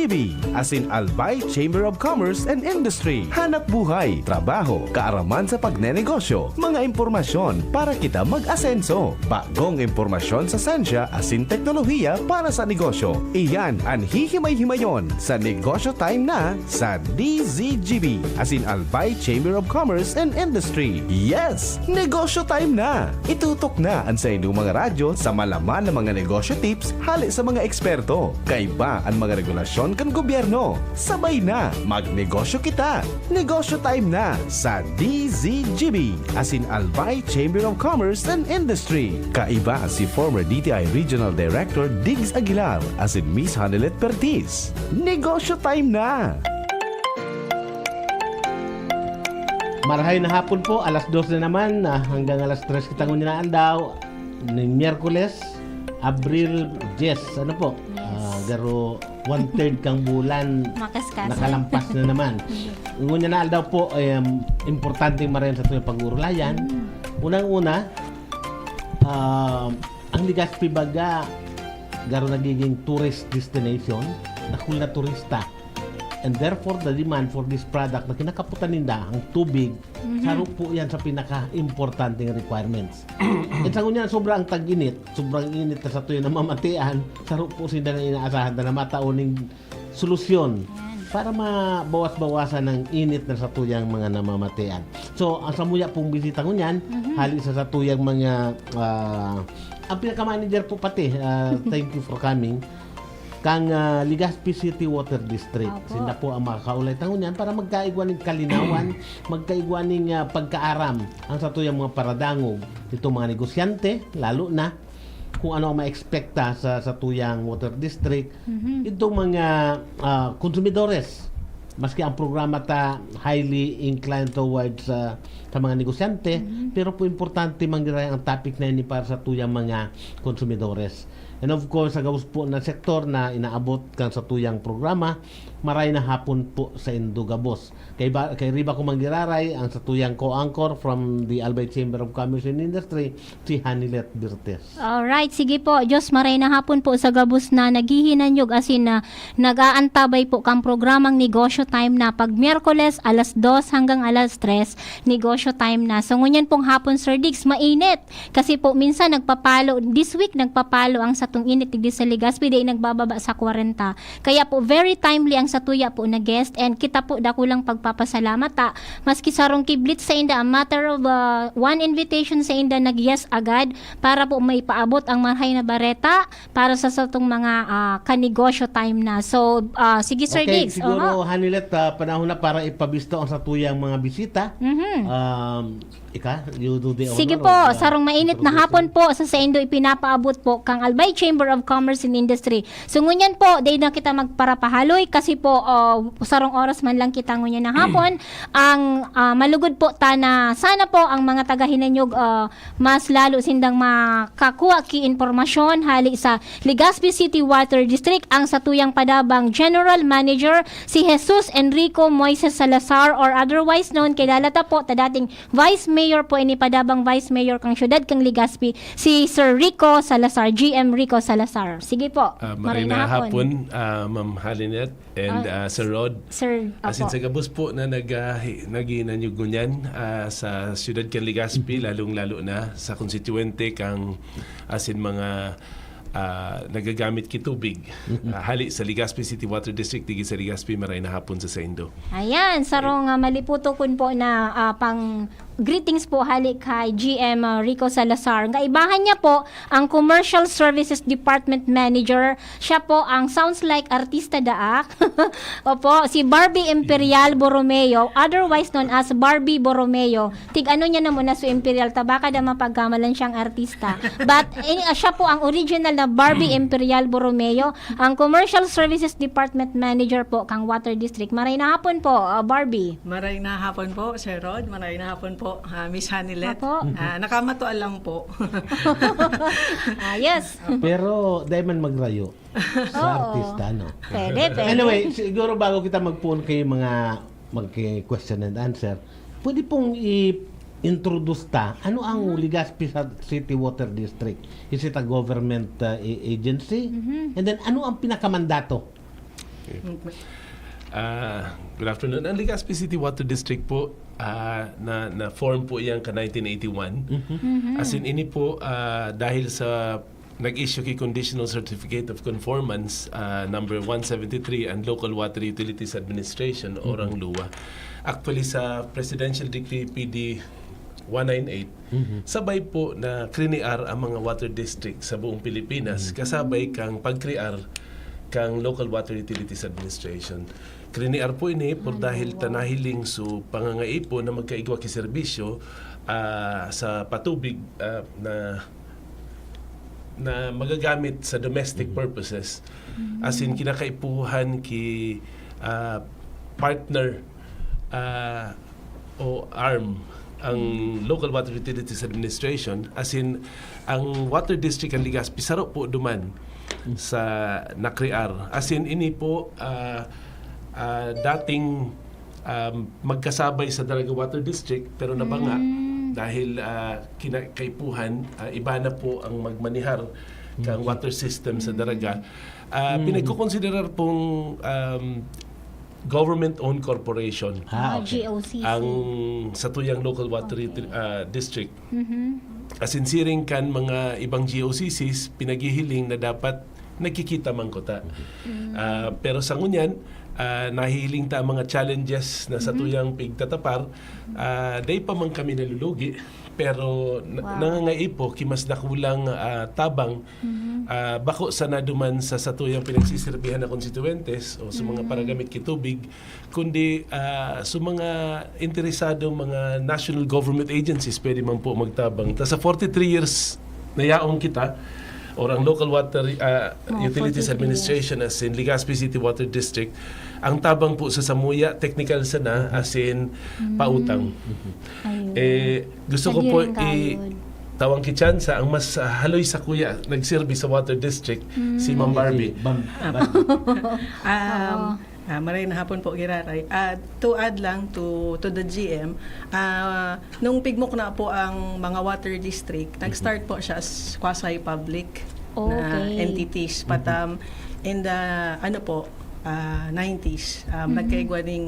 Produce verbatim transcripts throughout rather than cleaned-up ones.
B, asin Albay Chamber of Commerce and Industry. Hanap buhay, trabaho, kaaraman sa pagnenegosyo, mga impormasyon para kita mag-asenso. Bagong impormasyon sa sensya asin teknolohiya para sa negosyo. Iyan an hihimay-himayon sa Negosyo Time na sa D Z G B, asin Albay Chamber of Commerce and Industry. Yes! Negosyo Time na! Itutok na an saindong mga radyo sa malaman na mga negosyo tips hali sa mga eksperto. Kaiba an mga regulasyon kan gobyerno. Sabay na, magnegosyo kita! Negosyo Time na sa D Z G B, asin Albay Chamber of Commerce and Industry. Kaiba si former D T I Regional Director Diggs Aguilar asin Miss Hanelet Pertiz. Negosyo Time na! Marahay na hapon po, alas dos na naman, ah, hanggang alas tres kita ngunyan na aldaw, ni Miyerkules, Abril diyes, ano po? Yes. Ah, garo one-third kang bulan Makaskas. nakalampas na naman. Ngunyan na aldaw po, um, importanteng marayon sa tuyang pag-uurulayan. Mm. Unang-una, ah, ang Legazpi baga, garo nagiging tourist destination, dakul na turista. And therefore, the demand for this product na kinakaputan ninda, ang tubig, Mhm. saro po yan sa pinaka-importanting requirements. At sa ngunyan, sobrang tag-init, sobrang init na sa tuyo na mamatian, saro po sinda na inaasahan na matao ning solusyon Yan. para mabawas-bawasan ang init na sa tuyang mga namamatian. So, ang samuya pong bisita ngunyan, Mhm. hali sa satuyang mga, ah, ang pinaka-manager po pati, ah, thank you for coming, kang ah, Legazpi City Water District. Opo. Sinda po ang makakaulay ta ngunyan para magkaigwa ning kalinawan, magkaigwa ning ah, pagkaaram ang satuyang mga paradangog, itong mga negosyante, lalo na kung ano ang ma-expecta sa satuyang water district, Mhm. itong mga ah, konsumidores. Maski ang programa ta highly inclined towards ah, sa mga negosyante, Mhm. pero po importante man giraray ang topic na ini para sa tuyang mga konsumidores. And of course, sa gabos po na sektor na inaabot kan sa tuyang programa, maray na hapon po sa indo gabos. Kay, ba, kay riba ko man giraray ang sa tuyang co-anchor from the Albay Chamber of Commerce and Industry, si Hanilet Birtes. Alright, sige po. Diyos, maray na hapon po sa gabos na naghihinanyog asin na nag-aantabay po kang programang Negosyo Time na pag Miyerkules alas dos hanggang alas tres, Negosyo Time na. So ngunyan pong hapon, Sir Diggs, mainit. Kasi po minsan nagpapalo, this week nagpapalo ang satong init digdi sa Legazpi, di nagbababa sa kwarenta. Kaya po very timely ang satuya po na guest and kita po dakulang pagpapasalamat ta. Maski sarong kiblit sa inda, a matter of uh, one invitation sa inda nag-yes agad para po maipaabot ang marhay na bareta para sa satong mga ah, kanegosyo time na. So, ah, sige Sir Okay, Diggs. siguro, Oho. Hanilet, ah, panahon na para ipabisto ang satuyang mga bisita. Mhm. Um, ika, you do the honor Sige of, po, ah, sarong mainit na introducing. Hapon po sa saindo ipinapaabot po kang Albay Chamber of Commerce and Industry. So ngunyan po, dahil na kita magparapahaloy kasi po ah, sarong oras man lang kita ngunyan na hapon, ang ah, malugod po ta na sana po ang mga taga-Hinanyog ah, mas lalo sindang makakuha ki impormasyon hali sa Legazpi City Water District, ang satuyang padabang General Manager si Jesus Enrico Moises Salazar, or otherwise known, kilala ta po ta dating Vice Mayor po ini, padabang Vice Mayor kang siyudad kang Legazpi, si Sir Rico Salazar, G M Rico Salazar. Sige po. Ah, maray na hapon, ah, Ma'am Halinet and Ah, ah, Sir Rod. Sir, Asin opo. Sa gabos po na nag, ah, hi- nag-iinanyog ngunyan ah, sa siyudad kan Legazpi, lalong-lalo na sa konstituyente kang asin mga ah, nagagamit ki tubig. Ah, hali sa Legazpi City Water District, digi sa Legazpi, maray na hapon sa saindo. Ayan, sarong uh, maliputokon po na ah, pang greetings po hali kay G M ah, Rico Salazar. Ang kaibahan niya po, ang Commercial Services Department Manager, siya po ang sounds like artista daak. Opo, si Barbie Imperial Borromeo, otherwise known as Barbie Borromeo. Tig ano niya naman na so Imperial ta, baka da mapagkamalan siyang artista. But eh, ah, siya po ang original na Barbie Imperial Borromeo, ang Commercial Services Department Manager po kang Water District. Maray na hapon po, ah, Barbie. Maray na hapon po, Sir Rod. Maray na hapon po, ah, Miss Hanilet. Apo. Ah, nakamatuan lang po. Ah, yes. Pero dahil man magrayo sa Oo. artista, no? Pwede, pwede. Anyway, siguro bago kita magpuon kay mga mag-question and answer, pwede pong i-introduce ta ano ang Legazpi sa City Water District? Is it a government uh, a- agency? Mhm. And then ano ang pinakamandato Ah, good afternoon. Ang Legazpi City Water District po, ah, na, na-form po yan ka nineteen eighty-one. As in, ini po, ah, dahil sa nag-issue ki Conditional Certificate of Conformance, ah, number one seventy-three, ang Local Water Utilities Administration o RANGLUA. Actually, sa Presidential Decree P D one nine eight, sabay po na kriniar ang mga water district sa buong Pilipinas, kasabay kang pagkriar kang Local Water Utilities Administration. Kriniar po ini por dahil ta nahiling so pangangaipo na magkaigwa ki serbisyo, ah, sa patubig, ah, na, na magagamit sa domestic purposes. As in, kinakaipuhan ki, ah, partner, ah, o arm ang Local Water Utilities Administration. As in, ang Water District kan Legazpi saro po duman sa nakriar. As in, ini po, ah, ah, dating, um, magkasabay sa Daraga Water District, pero nabanga dahil, ah, kina-, kaipuhan, ah, iba na po ang magmanihar kang water system sa Daraga. Ah, pinagkukonsiderar pong, um, government-owned corporation Ah, Ah, okay. G O C C. ang satuyang Local Water Okay. Util-, ah, District. Mhm. As in, siring kan mga ibang G O C Cs, pinaghihiling na dapat nagkikita man kuta. Mm. Ah, pero sa ngunyan, ah, nahihiling ta ang mga challenges na Mhm. satuyang pigtatapar, ah, dai pa man kami nalulugi, pero na-, Wow. nangangaipo ki mas dakulang, ah, tabang, Mhm. ah, bako sana duman sa satuyang pinagsisirbihan na konstituyentes o sa mga Mm. paragamit ki tubig, kundi, ah, sa mga interesadong mga national government agencies, pwede man po magtabang. Ta sa forty-three years na yaon kita, or ang Local Water, ah, Mga Utilities forty-three Administration, as in Legazpi City Water District, ang tabang po sa samuya, technical sana, as in, Mm. pautang. Ayun. Eh, gusto ko po Sadiring i-, kayod. tawang ki tsansa, ang mas, ah, haloy sakuya, nagserbi sa Water District, si Mm. Ma'am Barbie. Bam-, Ah. bam- Um, Oo. ah, maray na hapon po, Giraray. Ah, to add lang to, to the G M, ah, nung pigmukna po ang mga water district, Mhm. nag-start po siya as quasi-public na Okay. entities. But, Mhm. um, in the, ano po, ah, nineties, um, Mhm. nagkaigwa ning,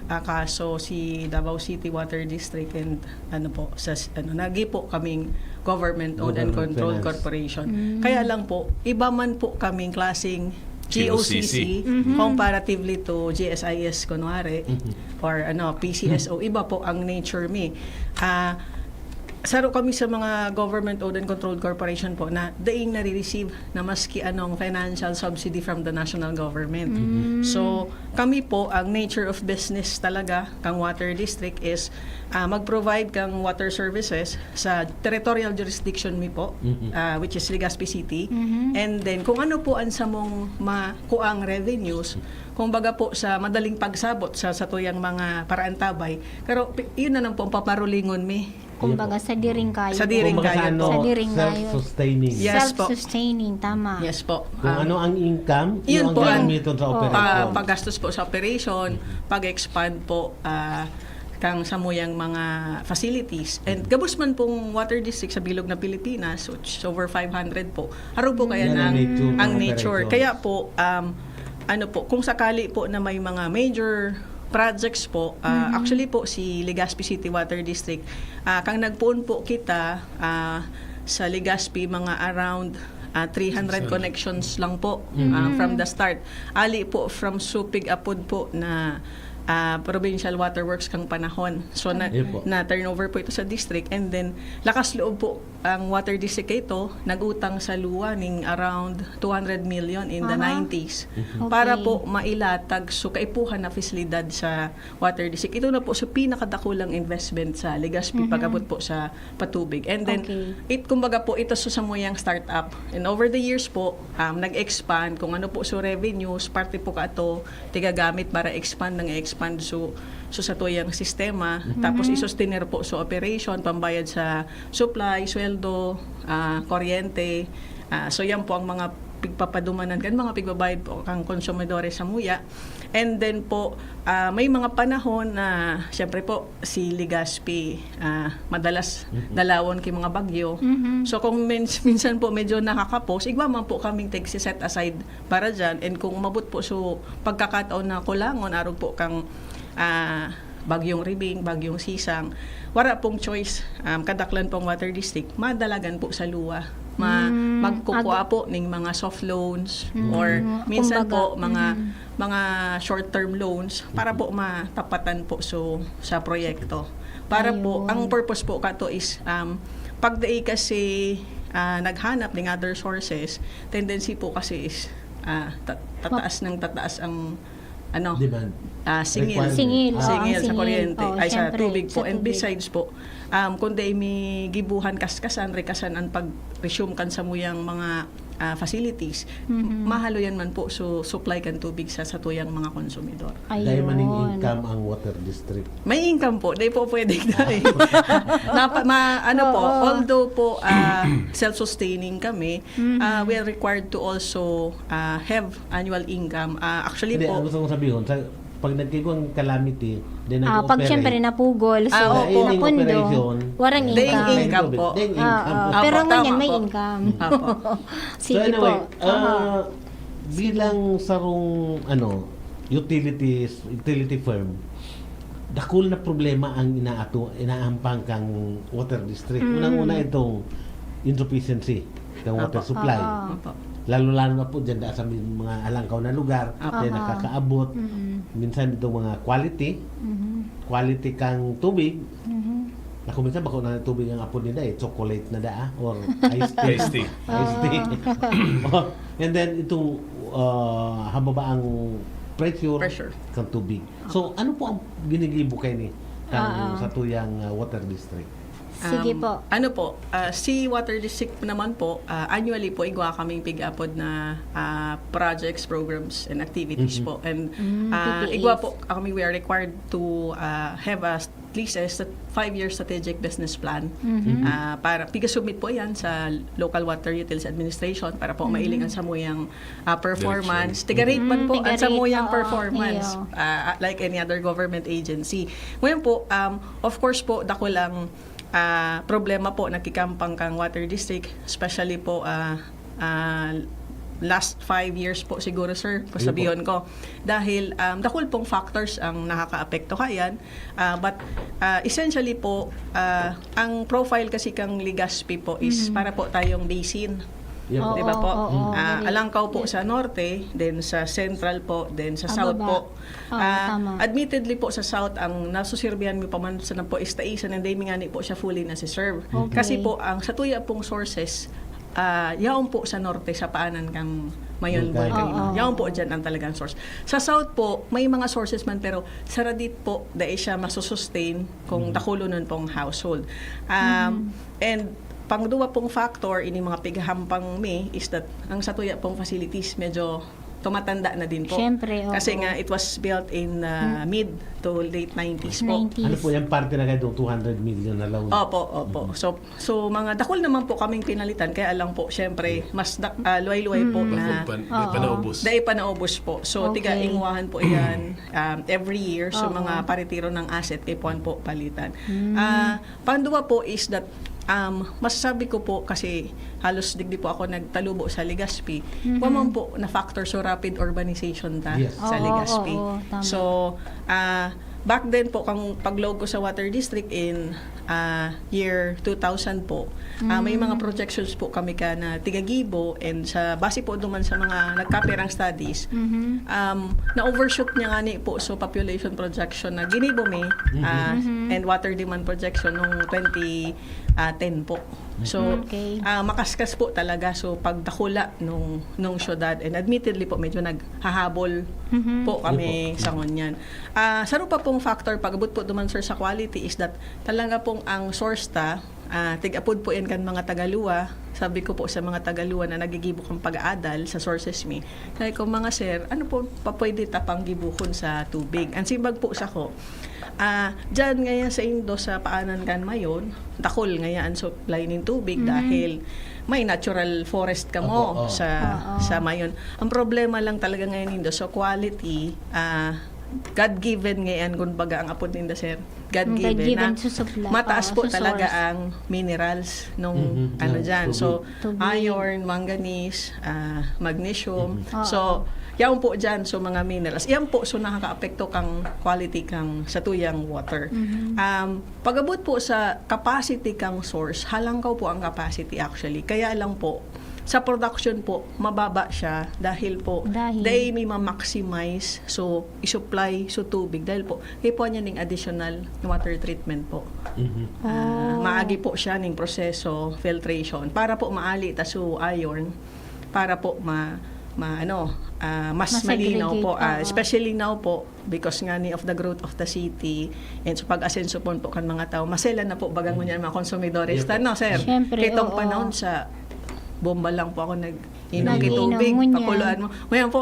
ah, kaso si Davao City Water District and, ano po, sa s-, ano, naghipo kaming government-owned and Government controlled finance. corporation. Mm. Kaya lang po, iba man po kaming klaseng G O C C, G O C C. Mhm. comparatively to G S I S kunwari, Mhm. or ano, P C S O, iba po ang nature mi. Ah, saro kami sa mga government-owned and controlled corporation po na daing nare-receive na maski anong financial subsidy from the national government. Mm. So, kami po, ang nature of business talaga kang water district is, ah, mag-provide kang water services sa territorial jurisdiction mi po, Mhm. ah, which is Legazpi City. Mhm. And then, kung ano po ang samong makuang revenues, kumbaga po sa madaling pagsabot sa satuyang mga paraantabay, pero pi-, yun na lang po ang paparulingon mi. Kumbaga, Yun po. sadiring kayod. Sadiring Kumbaga sa kayod. ano, Sadiring kayod. self-sustaining. Yes po. Self-sustaining, tama. Yes po. Kung Um, ano ang income, yun yun ang po ang gagamiton sa Oh. operasyon. pa-, paggastos po sa operation, Mhm. pag-expand po, ah, kang samuyang mga facilities. And Mhm. gabos man pong water district sa bilog na Pilipinas, which is over five hundred po. Araw po kaya Yan ang ang nature ang ng nature. operasyon. Kaya po, um, ano po, kung sakali po na may mga major projects po, ah, Mhm. actually po, si Legazpi City Water District, ah, kang nagpoon po kita, ah, sa Legazpi, mga around, ah, three hundred Six hundred. connections lang po, Mhm. ah, from the start. Ali po from Supig Apod po na, ah, Provincial Waterworks kang panahon. So, na, Yun po. na turnover po ito sa district. And then, lakas loob po ang water district ito, nag-utang sa luwa ning around two hundred million in the Aha. nineties Mhm. para Okay. po mailatag so kaipuhan na fasilidad sa water district. Ito na po sa pinakadakulang investment sa Legazpi Mhm. pag-abot po sa patubig. And then, Okay. it, kumbaga po, ito sa samuyang startup. And over the years po, um, nag-expand kung ano po so revenues, parte po kato, tigagamit para expand, nang expand so, so satuyang sistema. Mhm. Tapos, Mhm. i-sustainer po so operation, pambayad sa supply, sweldo, ah, kuryente. Ah, so, yan po ang mga pigpapadumanan kan mga pigbabayad po kan konsumidores samuya. And then po, ah, may mga panahon na, siyempre po, si Legazpi, ah, madalas Mhm. dalawon ki mga bagyo. Mhm. So, kung mins-, minsan po medyo nakakapos, igwa man po kaming tig-set aside para dyan. And kung umabot po so pagkakataon na kulangon, arog po kang, ah, Bagyong Ribing, Bagyong Sisang, wara pong choice, um, kadaklan pong water district, madalagan po sa luwa. Ma-, Mm, magkukua ag- po ning mga soft loans Mm, or minsan kumbaga, po mga, mm. mga short-term loans para po matapatan po so sa proyekto. Para po, Ayun. ang purpose po kato is, um, pag dai kasi, ah, naghanap ning other sources, tendency po kasi is, ah, ta-, tataas ng tataas ang, ano, Demand. ah, singil. Requirement. Singil, oo, Singil ang sa singil. kuryente, Oo, ay, sa syempre, tubig po. sa And tubig. besides po, um, kung dai mi gibuhan kaskasan, rikasan ang pag-resume kan samuyang mga, ah, facilities, Mhm. mahaloyan man po so supply kan tubig sa satuyang mga konsumidor. Dai maning Ayun. income ang water district. May income po, dai po pwedeng dai. Napa-, ma-, ano po, Oo. although po, ah, self-sustaining kami, Mm. ah, we are required to also, ah, have annual income. Ah, actually Hindi, po, ang gusto kong sabihin, sa, pag nagkigwang calamity, then Ah, pag nag-operate. siyempre napugol, so, Ah, opo. Sa ining napundo, operation, warang may income. May income po. May income. Ah, ah. Opo, Pero tama ngunyan, may po. income. Opo. So Sige anyway, po. ah, Aha. bilang sarong, ano, utilities, utility firm, dakul na problema ang inaato-, inaampang kang water district. Mm. Unang-una itong insufficiency ng water Apo. supply. Oo. Apo. Lalo-lalo na po dyan sa may mga alangkaw na lugar, Apo. na Aha. nakakaabot. Mm. Minsan itong mga quality, Mhm. quality kang tubig. Mhm. Naku, minsan bako na tubig ang apod nila eh, chocolate na daa, or iced tea. Iced tea. Iced tea. Ah. Oh, and then itong, ah, hababa ang pressure Pressure. kang tubig. So, ano po ang ginigibo kayo ni kang Ah, ah. satuyang, ah, water district? Sige Um, po. Ano po, ah, si Water District naman po, ah, annually po, igwa kaming pig-apod na, ah, projects, programs, and activities Mhm. po. And, Mm, ah, P P As. igwa po kami, we are required to, ah, have a st-, at least a st-, five-year strategic business plan. Mhm. Ah, para, piga-submit po yan sa Local Water Utilities Administration para po Mhm. mailing ang samuyang, ah, performance. Direction. Tiga-rate man Mm, po ang tiga-rate, samuyang oo, performance, iyo. ah, like any other government agency. Ngayon po, um, of course po, dakul ang, ah, problema po nakikampang kang Water District, especially po, ah, ah, last five years po siguro, sir, Iyo po. pasabihon ko. Dahil, um, dakul pong factors ang nakakaapekto kayan. Ah, but, ah, essentially po, ah, ang profile kasi kang Legazpi po is Mhm. para po tayong basin. Iyo po. Di ba po? Oo, oo, Ah, very, Alangkaw po yes. sa norte, then sa central po, then sa south Pababa. po. Oo, Ah, tama. admittedly po sa south, ang nasusirbihan mi pa man sana po is Taisan, and then mi ngani po siya fully nasiserve. Okay. Kasi po, ang satuya pong sources, ah, yaon po sa norte, sa paanan kang Mayon, Bulkan. Bulkan. Oo. Yaon po dyan ang talagang source. Sa south po, may mga sources man, pero saradit po, dai siya masusustain kung Mm. dakulonon pong household. Um, Mm. and pangduwa pong factor, ini mga pighahampang mi, is that ang satuya pong facilities, medyo tumatanda na din po. Siyempre, Kasi oo. nga, it was built in, ah, Mm. mid to late nineties po. Nineties. Ano po yan? Parte na kayo itong two hundred million na loan? Opo, opo. Mm. So, so, mga dakul naman po kaming pinalitan, kaya lang po, siyempre, mas dak-, ah, luway-luway po Mm. na Bako pan-, Oo. panaubos. dai panaubos po. So, tiga Okay. ingwahan po yan, um, every year. So, Oo. mga paretiro ng asset, kay puan po palitan. Mm. Ah, Panduwa po is that, um, masasabi ko po, kasi halos digdi po ako nagtalubo sa Legazpi. Mhm. Wa man po na factor so rapid urbanization ta Yes. sa Oo, Legazpi. oo, tama. So, ah, back then po, kang paglaog ko sa Water District in, ah, year two thousand po, ah, may mga Mhm. projections po kami ka na tiga-gibo, and sa, base po duman sa mga nagkapirang studies, Mhm. um, na-overshoot niya ngani po so population projection na ginibo mi, Mhm. ah, Mhm. and water demand projection nung twenty, ah, ten po. So, Okay. ah, makaskas po talaga. So, pagdakula nung, nung syudad, and admittedly po, medyo naghahabol Mhm. po kami Opo. sa ngunyan. Ah, saro pa pong factor, pag-abot po duman, sir, sa quality is that talaga pong ang source ta, ah, tig-apod po yan kan mga tagaluwa. Sabi ko po sa mga tagaluwa na nagigibo kan pag-aadal sa sources mi, sabi ko, "Mga sir, ano po pa pwede ta pang gibuhon sa tubig?" Ang simbag po sako, ah, dyan ngayon sa indo, sa paanan kan Mayon, dakul ngayon ang supply nin tubig Mhm. dahil, may natural forest kamo. Opo, oh. Sa, Oo. Sa Mayon. Ang problema lang talaga ngayon nindo, so quality, ah, God-given ngayon, kumbaga, ang apod ninda, sir. God-given. Mm, God-given na sa supply. Mataas Oo, po sa talaga source. Ang minerals nung Mhm, ano ng dyan. Tubig. So, tubig. Iron, manganese, ah, magnesium. Mhm. Oo. So, yan po dyan, so mga minerals. Yan po, so nakakaapekto kang quality kang sa tuyang water. Mhm. Um, pag-abot po sa capacity kang source, halangkaw po ang capacity actually. Kaya lang po, sa production po, mababa siya dahil po, Dahil? Dahil may ma-maximize, so, i-supply, so tubig. Dahil po, kaya po niya ning additional water treatment po. Mhm. Ah, Oh. Maagi po siya ning proseso, filtration, para po maali ta so iron, para po ma, ma ano, ah, mas Mas malinaw po, aggregate, ah, oo. Especially now po, because nga ni of the growth of the city, and so pag-asenso po, po kan mga tao, maselan na po baga ngunyan mga konsumidores. Yes, po. Ta, no, sir? Siyempre, Kitong oo. Panahon sa bomba lang po ako nag-inom Nag-inom ng tubig, ngunyan. Pakuluan mo. Ngayon po,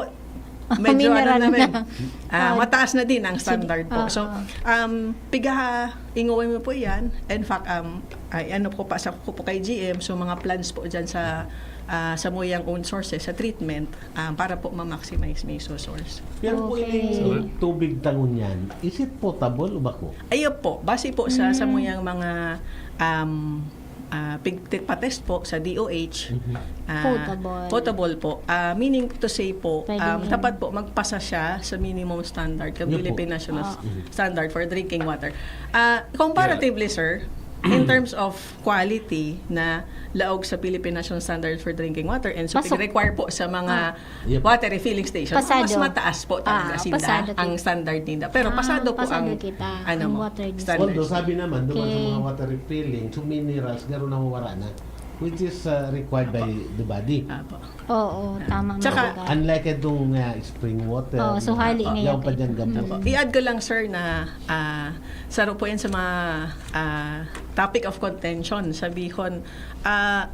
medyo ano Mineral na rin, na. Ah, Oh. Mataas na din ang Sige. Standard po. Oo. So, um, pigaha, inguwi mo po yan. In fact, um, ay, ano ko pa, sa ko po kay G M, so mga plans po dyan sa, ah, sa muyang own sources, sa treatment, um, para po ma-maximize may iso-source. Pero po Okay. Ining tubig tangon yan, is it potable o bako? Ayun po, base po sa, sa Mm. muyang mga, um, ah, pig-, ti-, pa-test po sa D O H, Mhm. ah, Potable. Potable po. Ah, meaning to say po, Pwede um, yan. Dapat po magpasa siya sa minimum standard, kang Yun po. Philippine National Ah. Mhm. Standard for drinking water. Ah, comparatively, Yeah. sir, in terms of quality na laog sa Philippine National Standard for drinking water and so Pasok. Pig-require po sa mga Ah. Yep. Water refilling station, Pasado. Mas mataas po talaga Ah, sinda pasado ang kita. Standard ninda. Pero Ah, pasado po pasado ang, kita, ano ang mo, water standard. Although, sabi naman, duman sa Okay. Mga water refilling, so minerals, garo nawawara na. Which is, uh, required by Apo. The body. Apo. Oo, Ah. Tama, Tsaka, Ma'am. Unlike itong, uh, spring water, Oo, so na hali nga yaw yan. Pa dyan gabos. Apo. I-add ko lang, sir, na, ah, saro po yan sa mga, ah, topic of contention. Sabihon, ah,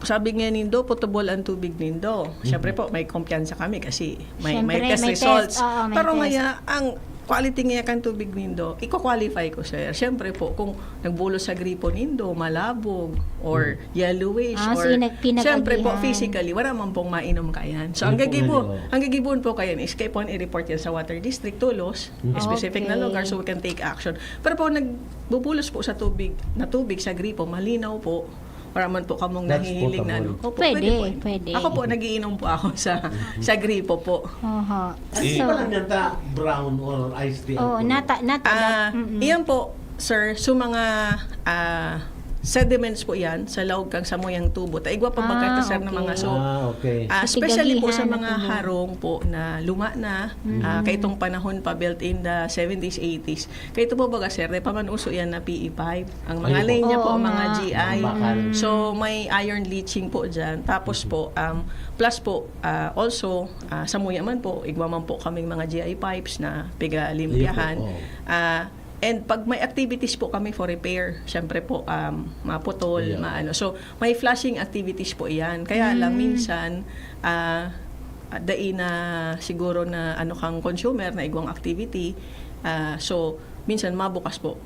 sabi nga nindo, potable ang tubig nindo. Siyempre Mhm. Po, may kumpiyansa kami kasi may, may Siyempre, test may test. Results. Oo, may Pero test. Ngaya, ang quality nga kan tubig nindo, iko-qualify ko, sir. Siyempre po, kung nagbulos sa gripo nindo, malabog, or Mhm. Yellowish, Ah, so or, inag-, siyempre po, pinag-agihan. Physically, wala man pong mainom kayan. So, ang Hindi po gagibon, nga, oo. Ang gagibon po kayan is kayo po ang i-report yan sa Water District, tulos, Mhm. Specific na Okay. Lugar, so we can take action. Pero po, nagbubulos po sa tubig, na tubig sa gripo, malinaw po, Wala man po kamong That's nahihiling na ano. Potable. Opo, Pwede, pwede po. Pwede. Ako po, nagiinom po ako sa, Mhm. Sa gripo po. Aha. Ano Eh, pala yan ta, brown or iced tea ang Oo, kulay? Nata-, nata-, Ah, mm-mm. Iyan po, sir. So, mga, ah, sediments po yan sa laog kang samuyang tubo. Ta igwa pa Ah, magkata, sir, na mga okay. So, ah, okay. Ah, especially po sa mga harong po na luma na, mm-hmm. Ah, kaitong panahon pa, built in the seventies, eighties. Kaya ito po baga, sir, di pa man uso yan na P E pipe. Ang mga linya po, mga G I. Ay, oo nga. Oo, mga bakal. So, may iron leaching po dyan. Tapos po, um, plus po, ah, also, ah, samuya man po, igwa man po kaming mga G I pipes na pigalimpyahan. Ayun po, oo. Ah, and pag may activities po kami for repair, syempre po, um, maputol, maano. So, may flushing activities po iyan. Kaya lang, minsan, ah, dai na siguro na ano kang consumer na igwang activity. Ah, so, minsan mabukas po,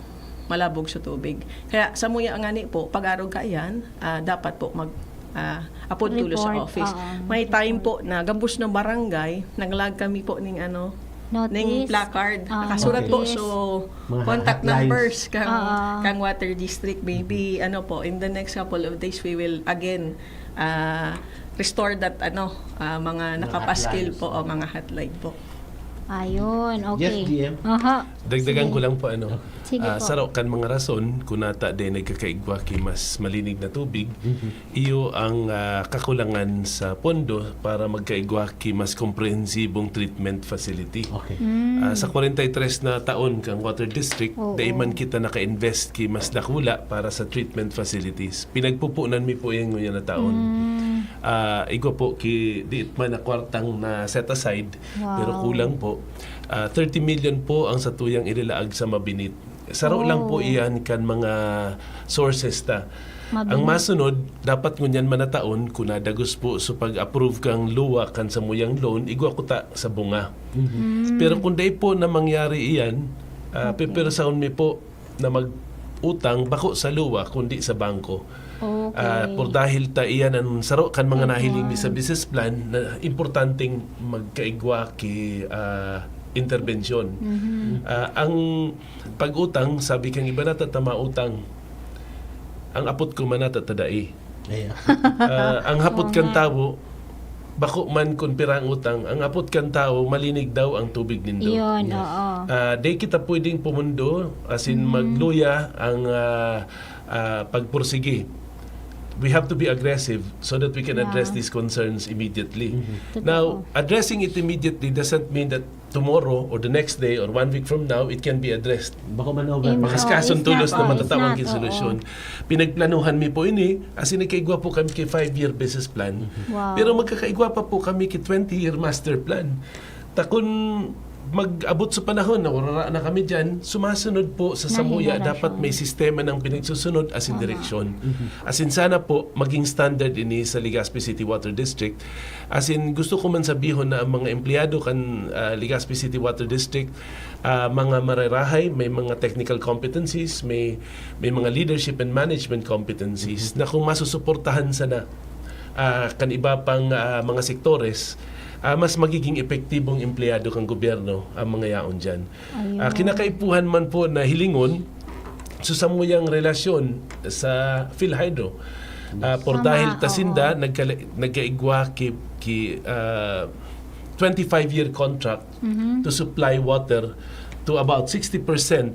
malabog sa tubig. Kaya samuya ngani po, pag-arog kaiyan, ah, dapat po mag, ah, apod tulo sa office. Report, oo. May time po na gabos na barangay, naglag kami po ning ano, ning placard. Notice. Ah, notice. Nakasurat po, so, contact numbers kang, kang water district. Mga hotlines. Oo. Maybe, ano po, in the next couple of days, we will again, ah, restore that, ano, ah, mga nakapaskil po, o mga hotline po. Mga hotlines. Ayun, okay. Yes, G M? Aha. Dagdagan ko lang po, ano. Sige. Sige po. Ah, saro kan mga rason kung nata dai nagkakaigwa ki mas malinig na tubig, mhm, iyo ang, ah, kakulangan sa pondo para magkaigwa ki mas komprehensibong treatment facility. Okay. Mm. Ah, sa kwarenta y tres na taon kang Water District, oo, dai man kita naka-invest ki mas dakula para sa treatment facilities. Pinagpupunan mi po yan ngunyan na taon. Mm. Ah, igwa po ki, di man na kwartang na set aside, pero, wow, kulang po. Ah, thirty million po ang satuyang ililaag sa Mabinit. Saro lang po, oh, iyan kan mga sources ta. Mabinit. Ang masunod, dapat ngunyan man na taon, kung nadagos po sa pag-approve kang luwa kan samuyang loan, igwa ko ta sa bunga. Mhm. Mm. Pero kung dai po na mangyari iyan, ah, okay, pipirsahon mi po na mag-utang bako sa luwa kundi sa bangko. Okay. Ah, por dahil ta iyan an saro kan mga nahiling mi sa business plan na importanteng magkaigwa ki, ah, interbensyon. Mhm. Ah, ang pag-utang, sabi kan iba, nata ta mautang. Ang apot ko man, nata ta dai. Ayan. Ah, ang hapot Oo kan nga. tawo, bako man kun pira ang utang, ang apot kan tawo, malinig daw ang tubig nindo. Yun, Yes. oo. Ah, di kita pwedeng pumundo, as in, Mm. magluya ang, ah, ah, pagpursigi. We have to be aggressive so that we can address Yeah. these concerns immediately. Mhm. Totoo. Now, addressing it immediately doesn't mean that tomorrow or the next day or one week from now, it can be addressed. Bako man over. Im-, Makaskason oh, it's tulos not, na oh, it's matatawag not, yung oo. solusyon. Pinagplanuhan mi po ini, as in, nagkaigwa po kami kay five-year business plan. Wow. Pero magkakaigwa pa po kami kay twenty-year master plan. Ta kun mag-abot sa panahon na wala na kami dyan, sumasunod po sa Samuya, Nahinarasyon. dapat may sistema ng pinagsusunod as in Tama. direksyon. Mhm. As in, sana po maging standard ini sa Legazpi City Water District. As in, gusto ko man sabihon na ang mga empleyado kan, ah, Legazpi City Water District, ah, mga marerahay, may mga technical competencies, may, may mga leadership and management competencies Mhm. na kung masusuportahan sana, ah, kan iba pang, ah, mga sektores, ah, mas magiging epektibong empleyado kan gobyerno ang mga yaon diyan. Ayun. Ah, kinakaipuhan man po na hilingon, sa samuyang relasyon sa PhilHydro. Ah, por Tama, dahil ta oo. sinda, nagkala-, nagkaigwa ki, ki, ah, twenty-five-year contract Mhm. to supply water to about sixty percent.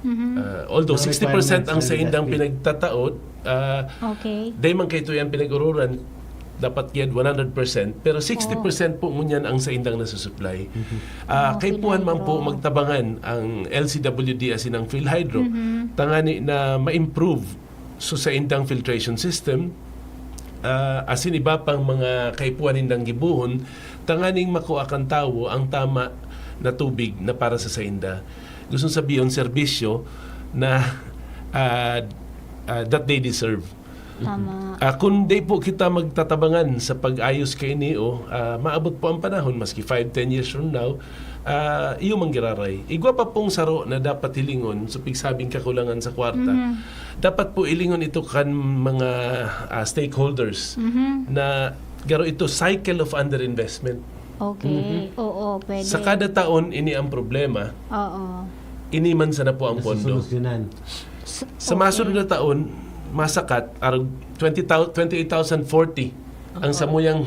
Mhm. Ah, although Ang sixty percent requirements ang ng sa indang Legazpi. pinagtataod, ah, Okay. dahil man kayo yan pinag-ururan, dapat gid one hundred percent, pero sixty percent Oo. po ngunyan ang sa indang nasusupply. Mhm. Ah, Ah, kaipuhan man po PhilHydro. magtabangan ang L C W D as in ang PhilHydro, Mhm. tangani na ma-improve so sa indang filtration system, ah, asin iba pang mga kaipuhan nindang gibohon, tanganing makua kan tawo ang tama na tubig na para sa sainda. Gustong sabihon, serbisyo na, ah, ah, that they deserve. Tama. Ah, kun di po kita magtatabangan sa pag-ayos kaini, o, ah, maabot po ang panahon, maski five, ten years from now, ah, iyo man giraray. Igwa pa pong saro na dapat hilingon sa pigsabing kakulangan sa kwarta. Mhm. Dapat po ilingon ito kan mga, ah, stakeholders Mhm. na garo ito cycle of underinvestment. Okay. Mhm. Oo, pwede. Sa kada taon, ini ang problema. Oo. Ini man sana po ang pondo. Nasusolusyonan. S-, Sa okay. masunod na taon, masakat, arog twenty thou-, twenty-eight thousand forty ang Oo. samuyang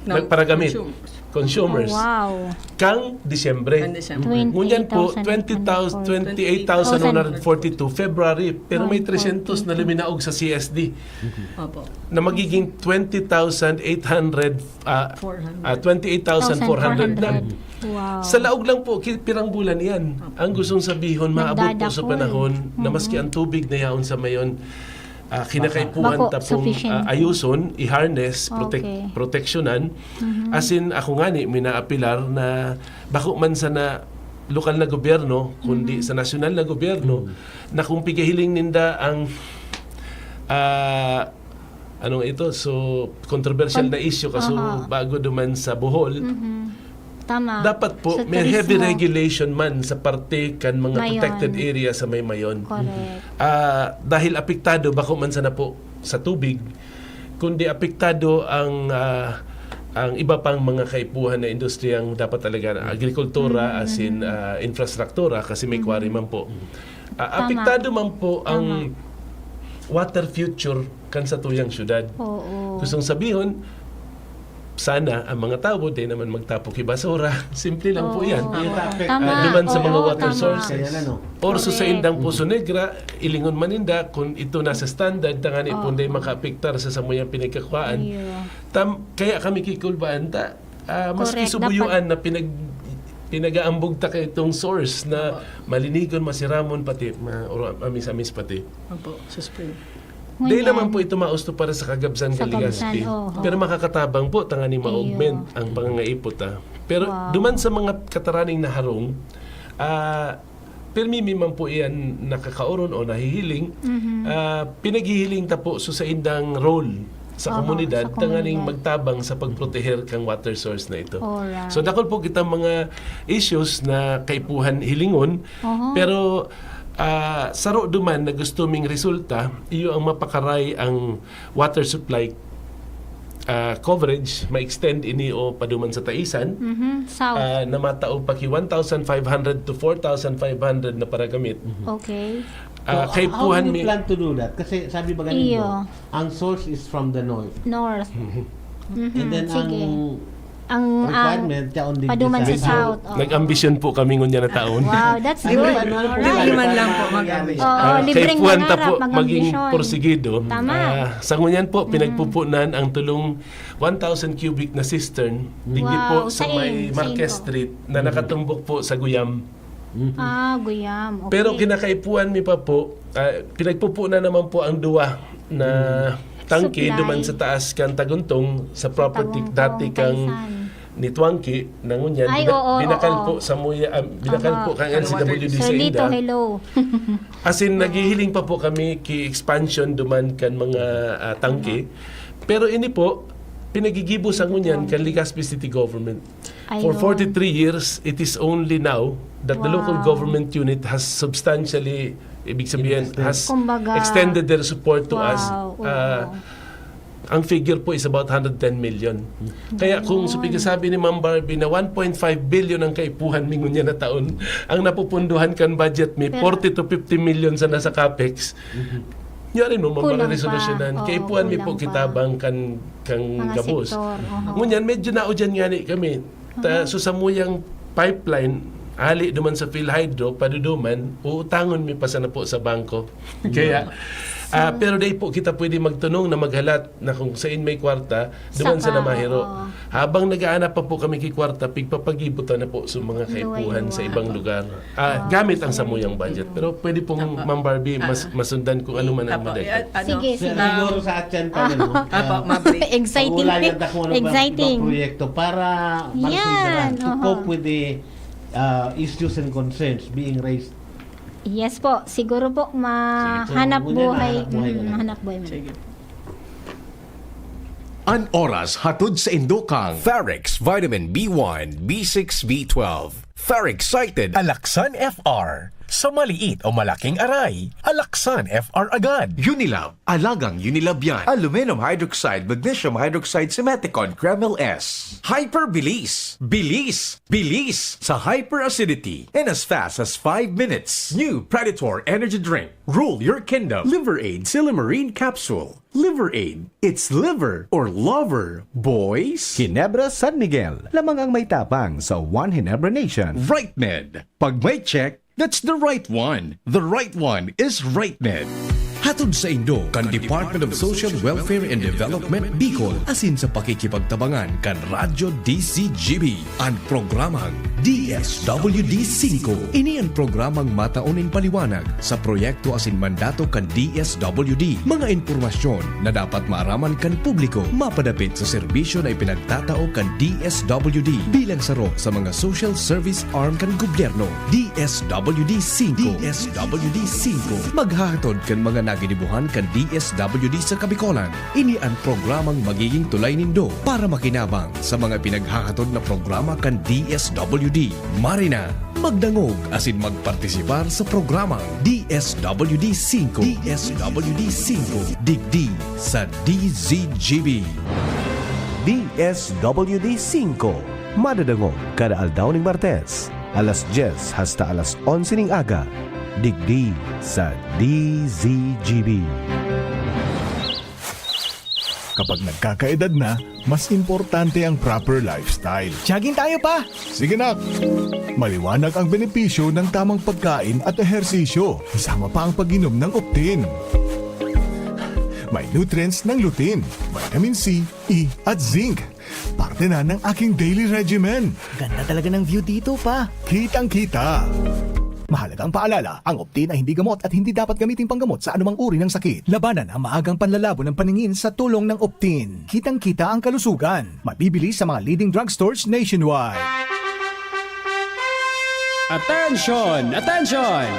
Ng nagparagamit. consumers. Consumers. Oh, wow. Kang Disyembre. Kang Disyembre. Ngunyan po, twenty thousand, twenty thousand one hundred forty-two, February, pero may One forty-two. tresyentos na luminaog sa C S D Opo. na magiging twenty thousand eight hundred, ah, Four hundred. ah, twenty-eight thousand four hundred na. Wow. Sa laog lang po, ki-, pirang bulan yan. Opo. Ang gustong sabihon, maabot po sa Nagdadakol. panahon na maski Mhm. ang tubig na yaon sa mayon, ah, kinakaipuhan Bako, ta pong, sufficient. ah, ayuson, i-harness, protek-, Okay. proteksyonan. Mhm. As in, ako ngani, minaapilar na bako man sana lokal na gobyerno, kundi Mhm. sa nasyonal na gobyerno, Mhm. na kung pigahiling ninda ang, ah, anong ito? So, controversial Pag-, na issue, kaso aha. bago duman sa Bohol, Mhm. Tama. dapat po Sa may heavy turismo. regulation man sa parte kan mga Mayon. protected area sa may Mayon. Correct. Ah, dahil apektado, bako man sana po sa tubig, kundi apektado ang, ah, ang iba pang mga kaipuhan na industriyang dapat talaga na agrikultura, Mm, as in, mm. ah, infrastruktura, kasi may Mm. quarry man po. Ah, Tama. apektado man po ang Tama. water future kan satuyang syudad. Oo. Gustong sabihon, sana ang mga tawo di naman magtapo ki basura. Simple lang po Oo. yan. Tama. Tama. Ah, duman sa mga Oo, water tama. sources. Kaya na, no? Or sa Correct. saindang Poso Negra, ilingon man ninda kung ito nasa standard, tangani po Oo. hindi makaapektar sa samuyang pinagkakwaan. Iyo. Tam-, kaya kami kikulbaan ta, ah, maski Correct, subuyuan dapat na pinag-, pinag-aambog ta kay itong source na Opo. malinigon, masiramon, pati ma-, oro-, amis-amis pati. Opo, sa spring. Di Ngunyan. naman po ito mausto para sa kagabsan Sa kan Legazpi. kagabsan, oho. Pero makakatabang po, tangani Iyo. ma-augment ang pangangaipot, ah. Pero Wow. duman sa mga kataraning naharong, ah, pirmi mi man po iyan nakakaoron o nahihiling, Mhm. ah, pinaghihiling ta po so saindang role sa Aha, komunidad sa tanganing komunidad. Magtabang sa pagproteher kang water source na ito. Alright. So dakul po kitang mga issues na kaipuhan hilingon, Aha. pero ah, saro duman na gusto ming resulta, iyo ang mapakaray ang water supply ah, coverage, ma-extend ini o paduman sa Taisan. Mhm, south. Ah, na matao pa ki one thousand five hundred to four thousand five hundred na paragamit. Okay. Ah, So, kaipuhan how do you mi plan to do that? Kasi sabi ba Iyo. ganito, ang source is from the north. North. Mhm, And then sige. ang Ang, ang requirement ka on the paduman sa design. South. Oo. Nag-ambisyon po kami ngunyan na taon. Wow, that's Ay, good. ano, ano po Alright. yan? Iman lang po, mag-ambisyon. Oo, Ah, libreng kaipuhan ta mangarap, po maging mag-ambisyon. porsigido. Tama. Ah, sa ngunyan po, pinagpupunan ang tulong one thousand cubic na cistern. Digdi Wow, po sa sain? may Sain Marquez po? Street na nakatumbok po sa Guyam. Ah, Guyam. Okay. Pero kinakaipuhan mi pa po, ah, pinagpupunan naman po ang duwa na tangke Supply. Duman sa taas kan Taguntong sa property Taguntong, dati kang Taisan. Ni Twangki na ngunyan Ay, bina- oo, binakal oo. Po sa Muya, ah, binakal Aha. Po kang Sa N C W D Water sa Sir Lito, Inda. Hello. As in, naghihiling pa po kami ki expansion duman kan mga ah, tangke. Pero ini po, pinagigibo sa ngunyan kan Legazpi City Government. For Ayun. forty-three years, it is only now that the local Wow. Government unit has substantially, ibig sabihin, Invested. Has Kumbaga, extended their support to us. Wow, oo. Ah, ang figure po is about one hundred ten million. Kaya kung sa pagkasabi ni Ma'am Barbie na one point five billion ang kaipuhan mi ngunyan na taon, ang napupunduhan kan budget mi, Pero- forty to fifty million sa nasa capex. Yari mo, Kulang mga pa. Resolusyonan. Oo, Kaipuhan mi po kulang pa. Kitabang kan, kan Mga gabos. Sektor, oho. Ngunyan, medyo naujan nga ni kami. Ta, so samuyang pipeline, hali duman sa PhilHydro, paduduman, uutangon mi pa sana po sa bangko. Kaya, ah, pero dai po kita pwede magtunong na maghalat na kung sain may kwarta, duman sa Saka, namahiro. Oo. Habang nag-aanap pa po kami ki kwarta, pigpapagibutan na po sa mga kaipuhan sa ibang lugar. Ah, gamit ang samuyang budget. Pero pwede pong, Ma'am Barbie, mas, masundan kung ano man ang Apo, madagdag. yan, ano, Sige, Sir, sige. Siguro sa atyan pa, ano, Apo, ah, mabli. Exciting. pag-ulayan ta kung ano ba Exciting. Ibang proyekto para maresultahan Yan, to oho. cope with the uh, issues and concerns being raised. Yes po, siguro po mahanap Sige po, ngunyan, buhay. mahanap buhay na Mm, lang. Mahanap buhay man. Sige. An oras hatod sa indokang Farex Vitamin B one, B six, B twelve. Farex Cited. Alaksan F R. Sa maliit o malaking aray, Alaksan F R agad. Unilab, alagang Unilab yan. Aluminum hydroxide, magnesium hydroxide, Simeticone, Kremil S. Hyper Bilis. Bilis. Bilis sa hyperacidity in as fast as five minutes. New Predator Energy Drink. Rule your kingdom. Liver Aid Silymarin Capsule. Liver Aid. It's liver or lover, boys. Ginebra San Miguel. Lamang ang may tapang sa One Ginebra Nation. Right Med. Pag may check, that's the right one. The right one is Right Med. Hatod sa indo kan Department of Social Welfare and Development Bicol asin sa pakikipagtabangan kan Radyo D Z G B. An programang D S W D singko. Ini an programang matao nin paliwanag sa proyekto asin mandato kan D S W D. Mga impormasyon na dapat maaraman kan publiko mapadapit sa serbisyo na ipinagtatao kan D S W D bilang saro sa mga social service arm kan gobyerno. D S W D singko. D S W D singko. Maghahatod kan mga nagigibohan kan D S W D sa Kabikolan. Ini an programang magiging tulay nindo para makinabang sa mga pinaghahatod na programa kan D S W D. Mari na, magdangog asin magpartisipar sa programang D S W D singko. D S W D singko. Digdi sa D Z G B. D S W D singko. Madadangog kada aldaw ning Martes, alas dyes hasta alas onse ning aga, digdi sa D Z G B. Kapag nagkakaedad na, mas importante ang proper lifestyle. Jogging tayo, pa! Sige, nak! Maliwanag ang benepisyo ng tamang pagkain at ehersisyo, kasama pa ang pag-inom ng Optin. May nutrients ng lutein, vitamin C, E, at zinc. Parte na ng aking daily regimen. Ganda talaga ng view dito, pa. Kitang-kita. Mahalagang paalala, ang Optin ay hindi gamot at hindi dapat gamiting panggamot sa anumang uri ng sakit. Labanan ang maagang panlalabo ng paningin sa tulong ng Optin. Kitang-kita ang kalusugan. Mabibili sa mga leading drugstores nationwide. Attention! Attention!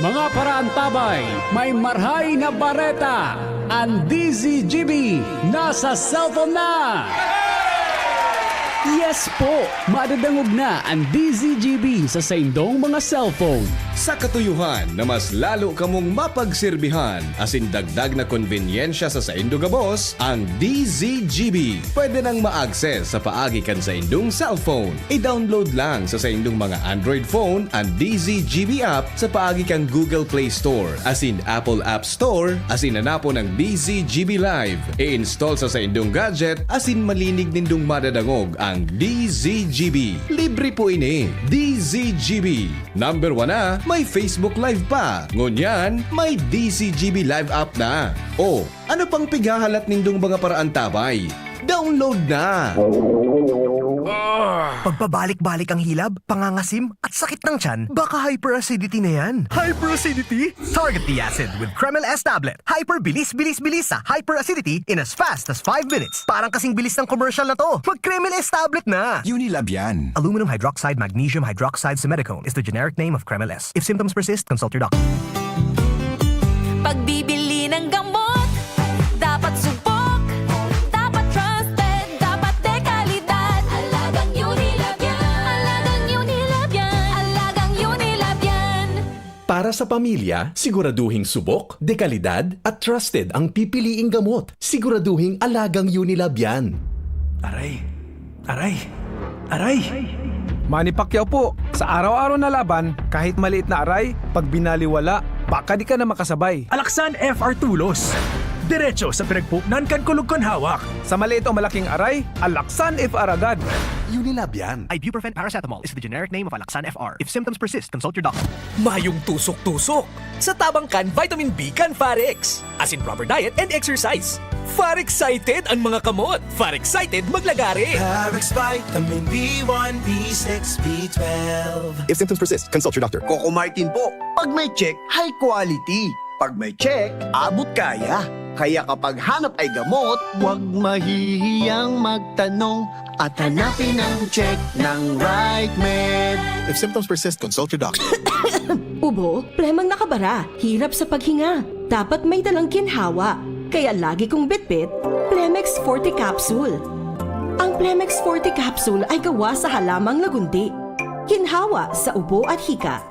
Mga paraantabay, may marhay na bareta! Ang D Z G B nasa cellphone na! Yes po! Madadangog na ang D Z G B sa saindong mga cellphone. Sa katuyuhan na mas lalo kamong mapagserbihan asin dagdag na konbenyensya sa saindo gabos, ang D Z G B pwede nang ma-access sa paagi kan saindong cellphone. I-download lang sa saindong mga Android phone an D Z G B app sa paagi kan Google Play Store asin Apple App Store asin hanapon ang D Z G B Live. I-install sa saindong gadget asin malinig nindong madadangog ang D Z G B. Libre po ini. D Z G B. Number one na, may Facebook Live pa. Ngunyan, may D Z G B Live app na. O, ano pang pighahalat nindong mga paraantabay? Download na! Pagpabalik-balik ang hilab, pangangasim, at sakit ng tiyan, baka hyperacidity na yan. Hyperacidity? Target the acid with Kremel S tablet. Hyper bilis, bilis, bilis sa hyperacidity in as fast as five minutes. Parang kasing bilis ng commercial na to. Mag Kremel S tablet na! Unilab yan. Aluminum hydroxide magnesium hydroxide simethicone is the generic name of Kremel S. If symptoms persist, consult your doctor. Pagbibili ng gamot, dapat subok, dapat trusted, dapat dekalidad. Alagang Unilab yan. Alagang Unilab yan. Alagang Unilab yan. Para sa pamilya, siguraduhing subok, dekalidad, at trusted ang pipiliing gamot. Siguraduhing alagang Unilab yan. Aray! Aray! Aray! Manny Pacquiao po, sa araw-araw na laban, kahit maliit na aray, pag binaliwala, baka di ka na makasabay. Alaksan F R Tulos. Diretso sa pinagpuknan kan kulog kan hawak. Sa maliit o malaking aray, Alaksan F R agad. Unilab yan. Ibuprofen paracetamol is the generic name of Alaxan F R. If symptoms persist, consult your doctor. Mayong tusok-tusok sa tabang kan vitamin B kan Farex. As in proper diet and exercise. Farexcited an mga kamot. Farexcited maglagare. Parex Vitamin B one, B six, B twelve. If symptoms persist, consult your doctor. Coco Martin po. Pag may check, high quality. Pag may check, abot kaya. Kaya kapag hanap ay gamot, huwag mahihiyang magtanong at hanapin ang check ng RightMed. If symptoms persist, consult your doctor. Ubo, plemang nakabara, hirap sa paghinga. Dapat may dalang ginhawa. Kaya lagi kong bitbit, Plemex Forte Capsule. Ang Plemex Forte Capsule ay gawa sa halamang lagundi. Ginhawa sa ubo at hika.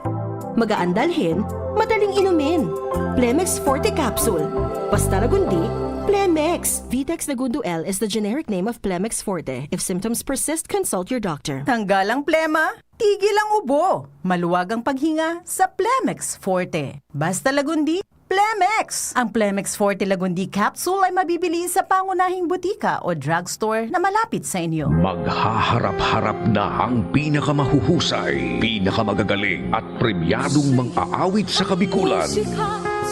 Magaan dalhin, madaling inumin. Plemex Forte Capsule. Basta lagundi, Plemex. Vitex Lagundo L is the generic name of Plemex Forte. If symptoms persist, consult your doctor. Tanggal ang plema, tigil ang ubo, maluwag ang paghinga sa Plemex Forte. Basta lagundi, Plemex! Ang Plemex Forte Lagundi Capsule ay mabibili sa pangunahing butika o drugstore na malapit sa inyo. Maghaharap-harap na ang pinakamahuhusay, pinakamagagaling at premyadong mang-aawit sa Kabikulan.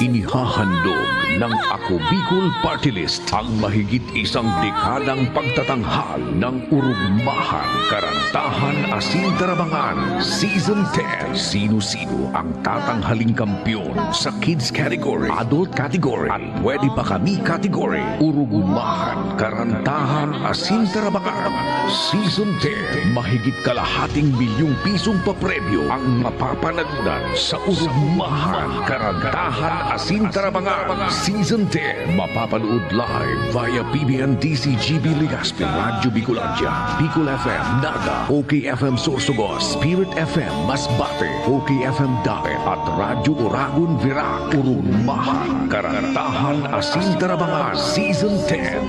Inihahandog ng Ako Bicol Party List ang mahigit isang dekadang pagtatanghal ng Urugmahan, Karantahan asin Tarabangan Season ten. Sino-sino ang tatanghaling kampeon sa Kids Category, Adult Category, at Pwede Pa Kami Category? Urugmahan, Karantahan asin Tarabangan Season ten. Mahigit kalahating milyong pisong papremyo ang mapapanalunan sa Urugmahan, Karantahan asin Tarabangan Season ten. Mapapanood live via P B N D Z G B Legazpi, Radyo Bicolandia, Bicol F M Naga, O K F M Sorsogon, Spirit F M Masbate, O K F M Daet at Radyo Oragon Virac. Urugmahan, Karantahan asin Tarabangan Season ten.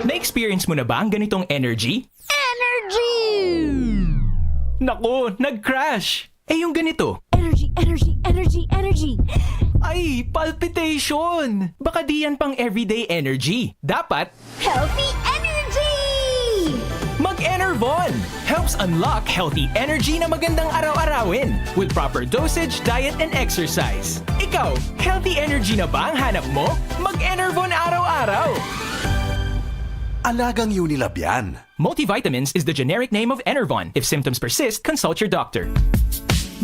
Na-experience mo na ba ang ganitong energy? Energy! Nako, nag-crash! Eh yung ganito? Energy, energy, energy, energy! Ay, palpitation! Baka di yan pang everyday energy. Dapat Healthy energy! Mag-Enervon! Helps unlock healthy energy na magandang araw-arawin with proper dosage, diet, and exercise. Ikaw, healthy energy na ba ang hanap mo? Mag-Enervon araw-araw! Alagang Unilab yan. Multivitamins is the generic name of Enervon. If symptoms persist, consult your doctor.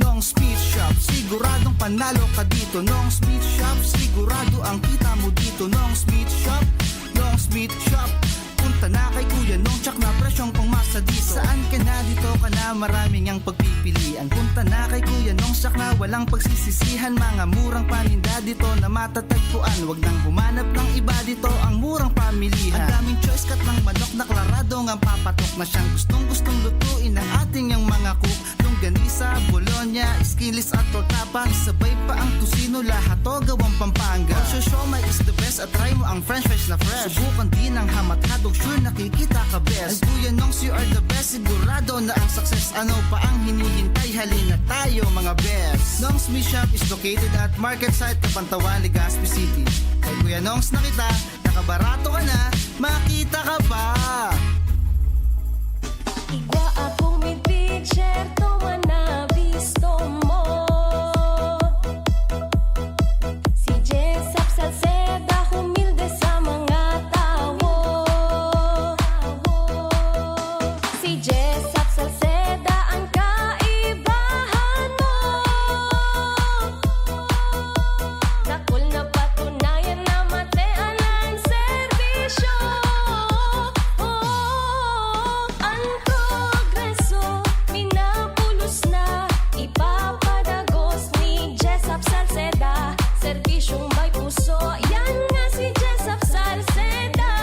Nong's Meat Shop, siguradong panalo ka dito. Nong's Meat Shop, sigurado ang kita mo dito. Nong's Meat Shop, Nong's Meat Shop. Punta Punta na kay Kuya Nong, tsak na presyong pangmasa dito. Saan ka na, dito ka na, maraming ang pagpipilian. Punta na kay Kuya Nong, tsak na walang pagsisisihan. Mga murang paninda dito na matatagpuan. Wag nang humanap ng iba, dito ang murang pamilihan. Ang daming choice, cut ng manok na klarado ngang papatok na siyang gustong-gustong lutuin ng ating yang mga cook. Longganisa, bologna, skinless at torta pa. Sabay pa ang tocino, lahat to gawang Pampanga. Ang siomai is the best at try mo ang french fries na fresh. Subukan din ang hamat-hadok, sure nakikita ka best. Ang Kuya Nongs, you are the best, sigurado na ang success. Ano pa ang hinihintay? Halina tayo, mga best. Nongs Mee Shop is located at Market Site, Cabanatuan, Legazpi City. Kay Kuya Nongs na kita, nakabarato ka na, makita ka pa! Igwa akong midpit, syerto man na bisto mo. Si Jessup Salceda, humilde sa mga tawo. Si Jessup Salceda ang kaibahan mo. Dakul na patunayan na matean ang serbisyo. Oh, ang progreso, minapulos na, ipapadagos ni Jessup Salceda. Serbisyong may puso, yan nga si Jessup Salceda.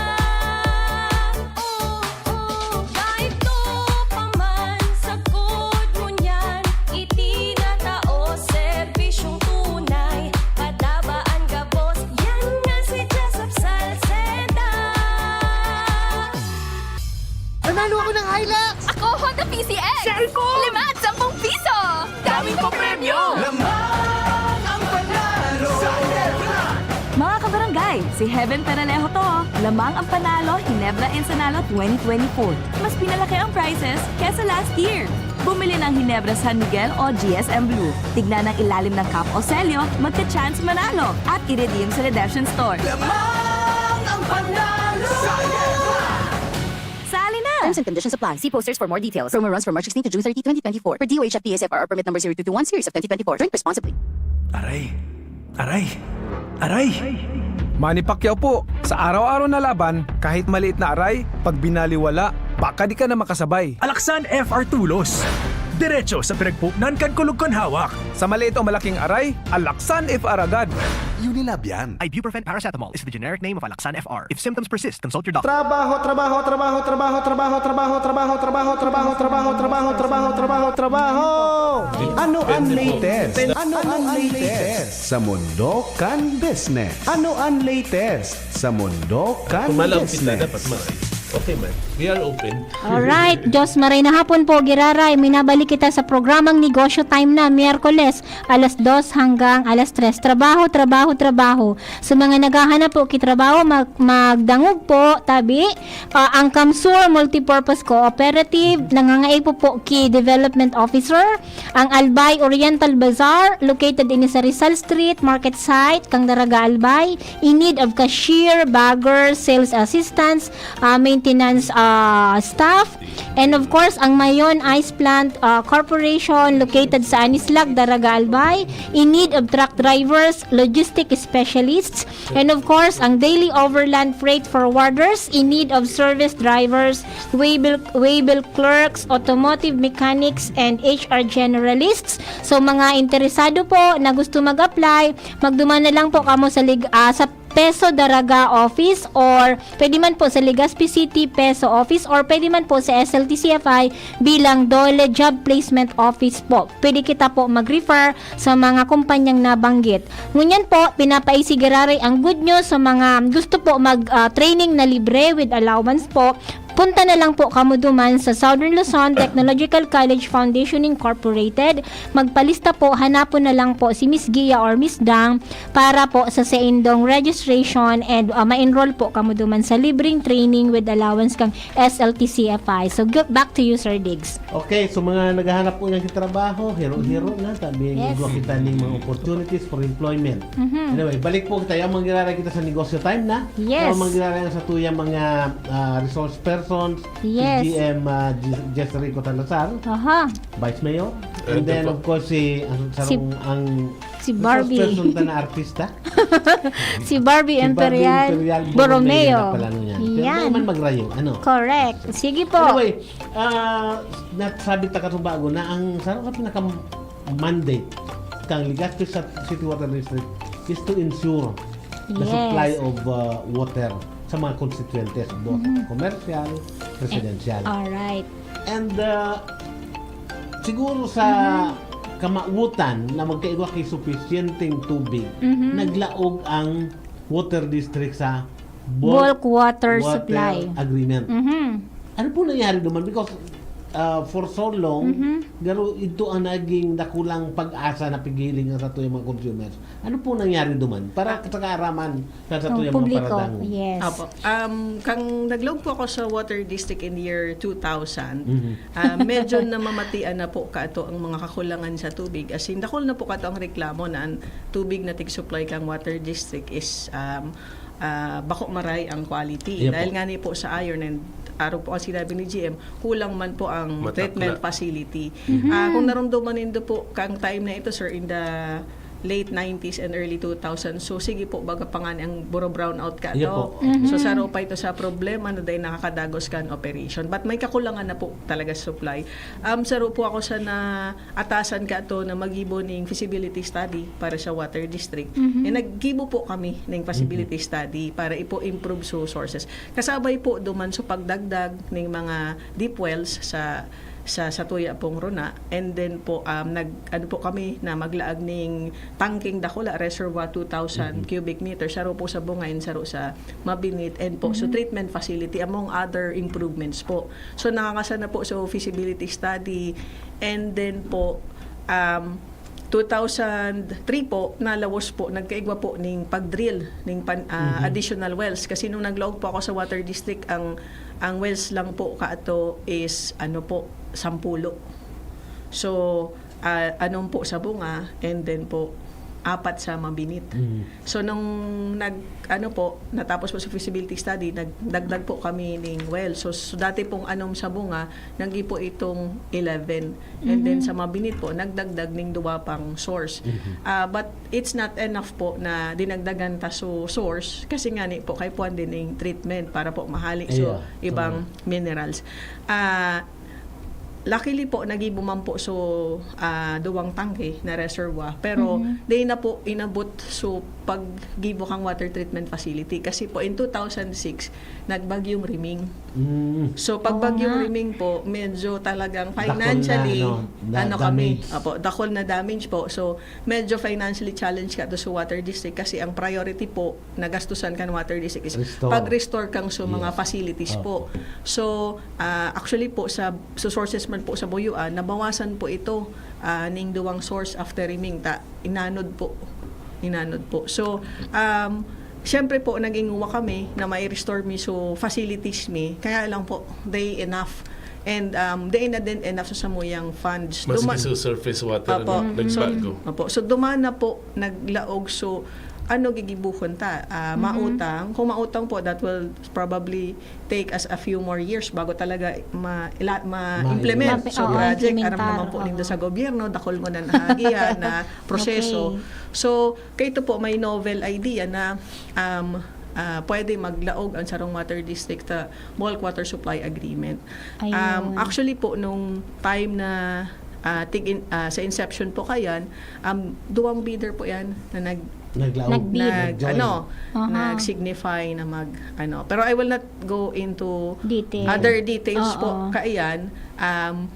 Oh, oh, kahit tupa man, sagkod ngunyan, itinatao, serbisyong tunay, padaba an gabos, yan nga si Jessup Salceda. Nanalo ako ng Hilux! Ako, Honda P C X! Share ko! Lima at sampung piso! Daming papremyo! Lamang ang panalo sa Ginebra! Mga kabarangay, si Heaven Peralejo to. Lamang ang panalo, Ginebra Ensanalo twenty twenty-four. Mas pinalaki ang prizes kesa last year. Bumili ng Ginebra San Miguel o G S M Blue. Tignan ang ilalim ng cap o selyo, magka-chance manalo at i-redeem sa Redemption Store. Lamang ang panalo sa Ginebra! Sali na! Terms and conditions apply. See posters for more details. Promo runs from March sixteen to June thirty, twenty twenty-four. Per D O H F T S F R R Permit Number zero two two one Series of twenty twenty-four. Drink responsibly. Aray! Aray! Aray! Manny Pacquiao po, sa araw-araw na laban, kahit maliit na aray, pag binaliwala, baka di ka na makasabay. Alaksan F R Tulos. Diretso sa pinagpuknan kan kulog kan hawak. Sa maliit o malaking aray, Alaksan F R agad. Unilab yan. Ibuprofen paracetamol is the generic name of Alaxan F R. If symptoms persist, consult your doctor. Trabaho, trabaho, trabaho, trabaho, trabaho, trabaho, trabaho, trabaho, trabaho, trabaho, trabaho, trabaho, trabaho, trabaho. Ano ang latest? Ano ang latest sa mundo kan business? Ano ang latest sa mundo kan Kung malampit na business? dapat maray. Okay man. We are open. Alright, Diyos maray na hapon po, Giraray. Minabalik kita sa programang Negosyo Time na, Miyerkules, alas dos hanggang alas tres. Trabaho, trabaho, trabaho. Sa mga naghahanap po ki trabaho, mag magdangog po, tabi. Ah, ang Kamsur Multipurpose Cooperative, nangangaipo po ki Development Officer. Ang Albay Oriental Bazaar, located in sa Rizal Street, Market Site, kang Daraga Albay, in need of cashier, bagger, sales assistants, ah, maintenance ah, staff, and of course, ang Mayon Ice Plant ah, Corporation, located sa Anislag, Daraga Albay, in need of truck drivers, logistic specialists, and of course, ang Daily Overland Freight Forwarders, in need of service drivers, waybill, waybill clerks, automotive mechanics, and H R generalists. So, mga interesado po na gusto mag-apply, magduman na lang po kamo sa lig ah, sa Peso Daraga Office or pwede man po sa Legazpi City Peso Office or pwede man po sa S L T C F I bilang DOLE Job Placement Office po. Pwede kita po mag-refer sa mga kumpanyang nabanggit. Ngunyan po, pinapaisi giraray ang good news sa mga gusto po mag ah, training na libre with allowance po. Punta na lang po kamo duman sa Southern Luzon Technological College Foundation Incorporated. Magpalista po, hanapon na lang po si Miss Gia or Miss Dang para po sa saindong registration and ah, ma-enroll po kamo duman sa libreng training with allowance kang S L T C F I. So, go, back to you, Sir Diggs. Okay, so mga naghahanap po ng trabaho, hiro-hiro na, tabi Yes. yes. kita ning mga opportunities for employment. Mhm. Anyway, balik po kita, yung mga giraray kita sa negosyo time na. Yes. Yung mga giraray sa tuyang mga ah, resource persons, Yes. si G M ah, G- Jess Rico Salazar, Aha. Vice Mayor, and Director then po. Of course si ang, Si- ang Si Barbie. First person ta na artista. Si Barbie Imperial Borromeo. Borromeo na pala no yan. Pero yan. Di man magrayo, ano? Correct. Sige po. Anyway, ah, nasabi ta kato bago na ang saro ka pinaka-mandate kang Legazpi sa City Water District is to ensure the Yes. supply of, ah, water sa mga constituentes, both Mhm. commercial, residential. Alright. And, ah, siguro sa Mhm. kamautan na magkaigwa ki supisyenteng tubig, Mhm. naglaog ang water district sa bulk Bulk water water supply. agreement. Mhm. Ano po nangyari duman? Because, ah, for so long, Mhm. garo ito ang naging dakulang pag-asa na pigiling sa satuyang mga consumers. Ano po nangyari duman? Para sa kaaraman sa Ang satuyang mga publiko, paradangog. Yes. Apo. Um, kang naglaog po ako sa Water District in the year two thousand, Mhm. ah, medyo namamatian na po kato ang mga kakulangan sa tubig. As in, dakul na po kato ang reklamo na ang tubig na tig-supply kang Water District is, um, ah, bako maray ang quality. Iya po. Dahil nga ni po sa iron and arog po ang sinabi ni G M, kulang man po ang Matakla. treatment facility. Mhm. Ah, kung narumduman nindo po, kang time na ito, sir, in the late nineties and early two thousand. So, sige po, baga pa nga ni ang buro brown out ka Iya to. po. Mhm. So, saro pa ito sa problema na dahil nakakadagos kan operation. But may kakulangan na po talaga sa supply. Um, saro po ako sa naatasan ka to na magibo ning feasibility study para sa water district. Mhm. Eh, naggibo po kami ning feasibility Mhm. study para ipo-improve so sources. Kasabay po duman so pagdagdag ning mga deep wells sa sa, sa tuya pong runa. And then po, um, nag, ano po kami na maglaag ning tangking dakula, reservoir two thousand Mhm. cubic meters, saro po sa Bunga and saro sa Mabinit. And po, so Mhm. treatment facility, among other improvements po. So, nakakasa na po so feasibility study. And then po, um, two thousand three po, nalawos po, nagkaigwa po ning pag-drill ning pan-, ah, Mhm. additional wells. Kasi nung naglaog po ako sa Water District, ang, ang wells lang po kaato is, ano po, sampulo. So, ah, anom po sa Bunga, and then po, apat sa Mabinit. Mhm. So, nung nag-, ano po, natapos po sa feasibility study, nagdagdag po kami ning well. So, so, dati pong anom sa Bunga, naging po itong eleven. And then, Mhm. sa Mabinit po, nagdagdag ning duwa pang source. Mhm. Ah, but it's not enough po na dinagdagan ta so source kasi nga ni po kaipuhan din ning treatment para po mahali so Iya, ibang tama. minerals. Ah, luckily po, nagibo man po so, ah, duwang tangke na reservoir. Pero Mhm. di na po inabot so paggibo kang water treatment facility. Kasi po in two thousand six, nagbagyong Riming. Mm. So, pag Oo bagyong nga. Riming po, medyo talagang Dakul na, financially, ano, na ano kami, damage. Apo, dakul na damage po. So, medyo financially challenged ka to sa water district kasi ang priority po na gastusan kan water district is Restore. pag-restore kang sa mga Yes. facilities po. Opo. So, ah, actually po, sa, sa sources man po sa Buyuan, nabawasan po ito, ah, ning duwang source after Riming ta, inanod po. Inanod po. So, um, siyempre po, naging uwa kami na mai-restore mi so facilities mi. Kaya lang po, they enough. And, um, they na din enough sa samuyang funds. Maski Duma- sa surface water, Apo. ano, Mm-mm. nagbago. Apo. So, duman na po, naglaog. So, ano gigibuhon ta? Ah, Mm-hmm. mautang. Kung mautang po, that will probably take us a few more years bago talaga ma-, ila-, ma-implement Maayos. so Oo, project. Aram implementar. naman po nindo Oo. sa gobyerno, dakul mo na naagihan na proseso. Okay. So, kaito po, may novel idea na, um, ah, pwede maglaog ang sarong water district, ah, bulk water supply agreement. Ayun. Um, actually po, nung time na, ah, tig-, ah, sa inception po kayan, um, duwang bidder po yan na nag-, Naglaog. Nag-bid. nag-, Nag-join. ano, Aha. nag-signify na mag, ano. Pero I will not go into Detail. other details po Oo. kaiyan. Um,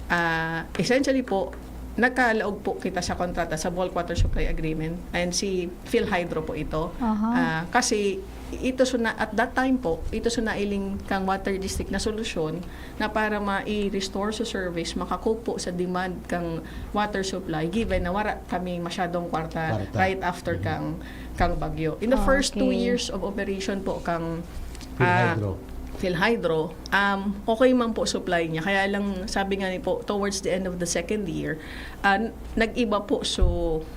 ah, essentially po, nagkalaog po kita sa kontrata sa bulk water supply agreement and si PhilHydro po ito. Aha. Ah, kasi ito suna-, at that time po, ito suna iling kang water district na solusyon na para ma-restore sa service, makakupo sa demand kang water supply, given na wala kami masyadong kwarta Kwarta. right after Mhm. kang, kang bagyo. In the first two Okay. years of operation po kang, ah, PhilHydro. PhilHydro, um, okay man po supply niya. Kaya lang, sabi nga ni po, towards the end of the second year, ah, n-, nag-iba po. So,